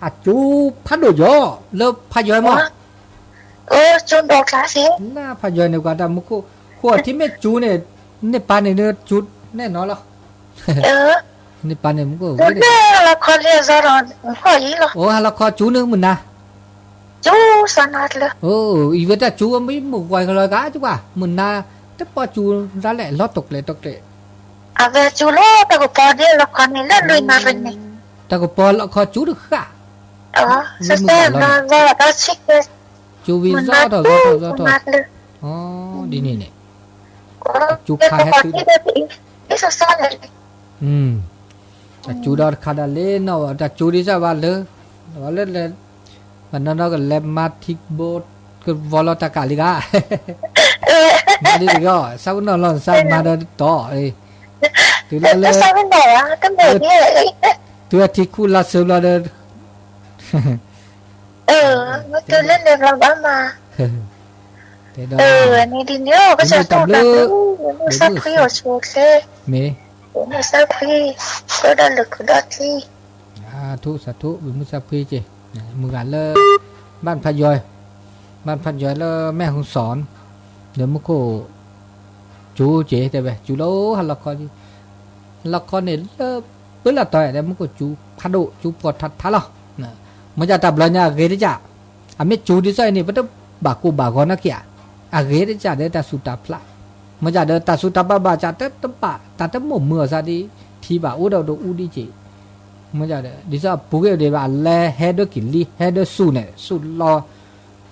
အစူၤဖးဒိၣ်ယီၤ လၢဖးယွဲမး, လၢဖးယွဲန့ၣ် ပှၤတၢ်မူခိၣ် ဃိထံမ့ၢ်စူၤန့ၣ် န့ၢ်ပၢ်န့ၣ် စူၤနဲၣ်နီၤလီၤ, န့ၢ်ပၢ်န့ၣ်မူခိၣ် အိၣ်ဟါလီၤခီစူၤန့ၣ်မုၢ်နၤ စူၤစၢ်နၤလၢ အံၤဝဲတၢ်စူၤမ့ၢ်မုၢ်ဂီၤကလီၤကါ စူၤကွၢ် မုၢ်နၤ တပီစူၤဒၣ်လဲာ် လီၤတိာ်ကျဲၤတိာ်ကျဲၤ အဝဲစူၤလီၤ တၢ်ကပီၤဒ်လီၤခီန့ၣ် လၢလွံၢ်နၣ်ရံၣ်န့ၣ် တၢ်ကပီၤလီၤခီစူၤတဃၣ် စူၤဝံၤစီထီၣ်စီထီၣ်စီထီၣ် ဒ်န့ၣ်န့ၣ် စူၤခါဟဲတုၤဒီး အစူၤဒီးတခါဒၣ်လၢနီၢ် တၢ်စူၤဒ်စၢ်ဘၣ်လၢ ဘၣ်လၢ ဘၣ်နီၢ်နီၢ်ကလဲၤမၤထံဘိ ကဝီၤလီၤတၢ်ကၢ်လံဂၤ မၤဒ်တဂ့ၤ ဆၣ်ဖိနီၢ်လီၤ နစၢ်မၤဒီးတီၤ တုၤလၢလၢ တုၤအထံခူၣ်လါဆၢဘျီဒီး တုၤလၢန့ၣ်ဘျီဘၣ်မး တဲဒီး ဘၣ်မုၢ်စၢ်ဖှံအိၣ်ဆိးချ့ မ့ၢ် ဘၣ်မုၢ်စၢ်ဖှံ ကဒီးလၢခုဒီးထံ ဆၣ်ထူၣ်ဆၣ်ထူၣ် ဘၣ်မုၢ်စၢ်ဖှံက့ၤ မုၢ်ဂၤလၢ ဘၣ်ဖးယွဲ ဘၣ်ဖးယွဲလၢမဲာ်ဟူစီၣ် လၢမူခိၣ် စူၤက့ၤ တဲဝဲ စူၤလီၤဟါလီၤခီ ဟါလီၤခီန့ၣ်လၢ ပၢလၢတီၤဧါ တဲမူခိၣ်စူၤဖးဒိၣ် စူၤပှီၤထါထါလီၤ မ့ၢ်ဒ်တၢ်ဘျီညါအဂ့ၤတကၠၢ် အမ့ၢ်စူၤဒ်သိးအံၤန့ၣ် ပတဘၣ်ကိၢ်ဘၣ်ဂီၤနီၢ်က့ၤဧါ အဂ့ၤတကၠၢ်ဒီးတၢ်ဆူးတၢ်ဖျး မ့ၢ်ဒ်ဒီးတၢ်ဆူးတၢ်ဖျးဘၣ်စၢ် တဘၣ်တၢ်တမိၣ်မုာ်အီၤစၢ်ဒ် ထံဘၣ်အိၣ်ဒီးဒိၣ်အူဒ်က့ၤ မ့ၢ်ဒ် ဒ်သိးအပူၤက့ၤဒံးဘၣ် အလဲၤဟဲဒၢကလံၤ ဟဲဒၢဆူၣ်န့ၣ် ဆူၣ်လီၤ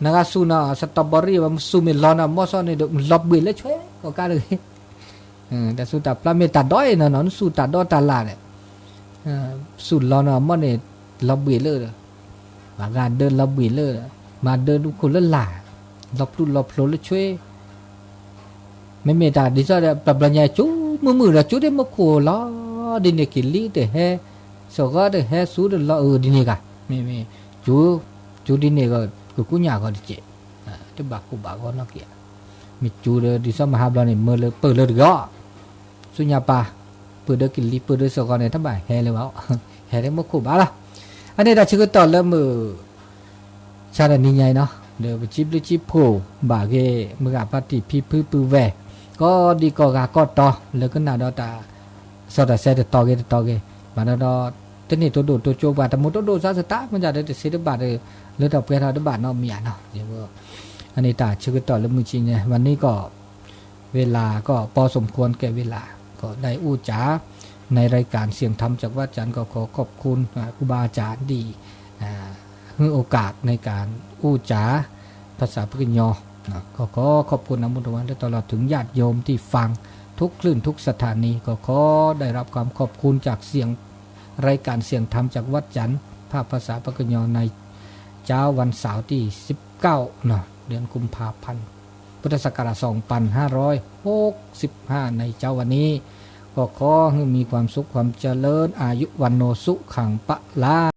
နဂၤဆူၣ်နီၤ စတီဘရံၣ် ဆူၣ်မ့ၢ်လီၤနီၤ မီၢ်စီၣ်န့ၣ်ဒီး လီၤဘှံးလၢဆွဲ ကီးကါတဂ့ၤ တၢ်ဆူးတၢ်ဖျးမ့ၢ်တၢ်ဒိၣ်အံၤနီၤနီၤ နဆူၣ်တၢ်ဒိၣ်တၢ်လၢ်န့ၣ် ဆူၣ်လီၤနီၤ မီၢ်န့ၣ် လီၤဘှံးလၢ မၤဂၤဒၢလီၤဘှံးလၢ မၤဒၢဒူၣ်ခိၣ်လၢလာ် လီၤပျူၢ်လီၤဖျိလၢဆွဲ မ့မ့ၢ်တၢ်ဒ်သိးဒီး ပျၢ်ပျၢ်ညါ စူၤမုာ်မုာ်ဒီး စူၤဒ်မူခိၣ်လီၤ ဒ်န့ၣ်က့ၤလံတဟဲ စီၤဂီၤတဟဲ စူၤတလီၤအုးဒ်န့ၣ်ဂၤ မ့မ့ၢ် စူၤ စူၤဒ်န့ၣ်ဂီၤ ကကူညၣ်ဂီၤတက့ၢ် တဘၣ်ကိၢ်ဘၣ်ဂီၤနီၢ်က့ၤ မ့ၢ်စူၤဒီး ဒ်သိးမဟါဘျီန့ၣ် မၢလၢပၢၢ်လၢတဂ့ၤ ဆူညါပၢ် ပၢၢ်ဒီးကလံၤ ပၢၢ်ဒီးစီၤဂီၤန့ၣ် တဘၣ်ဟဲလၢၤဘၣ် ဟဲလၢမူခိၣ်ဘၣ်လီၤ အန့ၣ်တၢ်ဆၢကတီၢ်လၢမုၢ် ဆါတနံၤညါအံၤနီၤ ဒီးပစံးဘျုးစံးဖှိၣ်ဘၣ်ဂ့ၤ မုၢ်ဂၤဖါတံၢ်ဖံဖုပုၢ်ဝဲၢ် ကိးဒံကိးဂၤကိးတီၤ လၢကနၣ်ဒီးတၢ် စီတၢ်ဆဲတတီၤဂ့ၤတတီၤဂ့ၤ ဘၣ်ဒီးဒီး တန့ၢ်တိၢ်ဒိၣ်တိၢ်ကၠိပှၤ တမူတိၢ်ဒိၣ်စါစတၢ် မ့ၢ်ဒ်ဒီးတဆံတဘၣ်ဒီး လၢတၢ်ပှဲၤထီၣ်တဘၣ်နီတမံၤဧါနီၤ အန့ၣ်တၢ်ဆၢကတီၢ်လၢမုၢ်ဆံညါ ဝဲန့ၣ်ကီး เวลาก็พอสมควรแก่เวลา ก็ได้อู้จ๋าในรายการเสียงธรรมจากวัดจันทร์ ก็ขอขอบคุณอ่าครูบาอาจารย์ที่อ่าให้โอกาสในการอู้จ๋าภาษาพะเยานะ ก็ขอขอบคุณอนุโมทนาตลอดถึงญาติโยมที่ฟังทุกคลื่นทุกสถานี ก็ขอได้รับความขอบคุณจากเสียงรายการเสียงธรรมจากวัดจันทร์ ภาคภาษาพะเยาในเช้าวันเสาร์ที่สิบเก้าเนาะ เดือนกุมภาพันธ์ พุทธศักราชสองพันห้าร้อยหกสิบห้า ในเช้าวันนี้ ก็ขอให้มีความสุขความเจริญ อายุวัณโณสุขังพลัง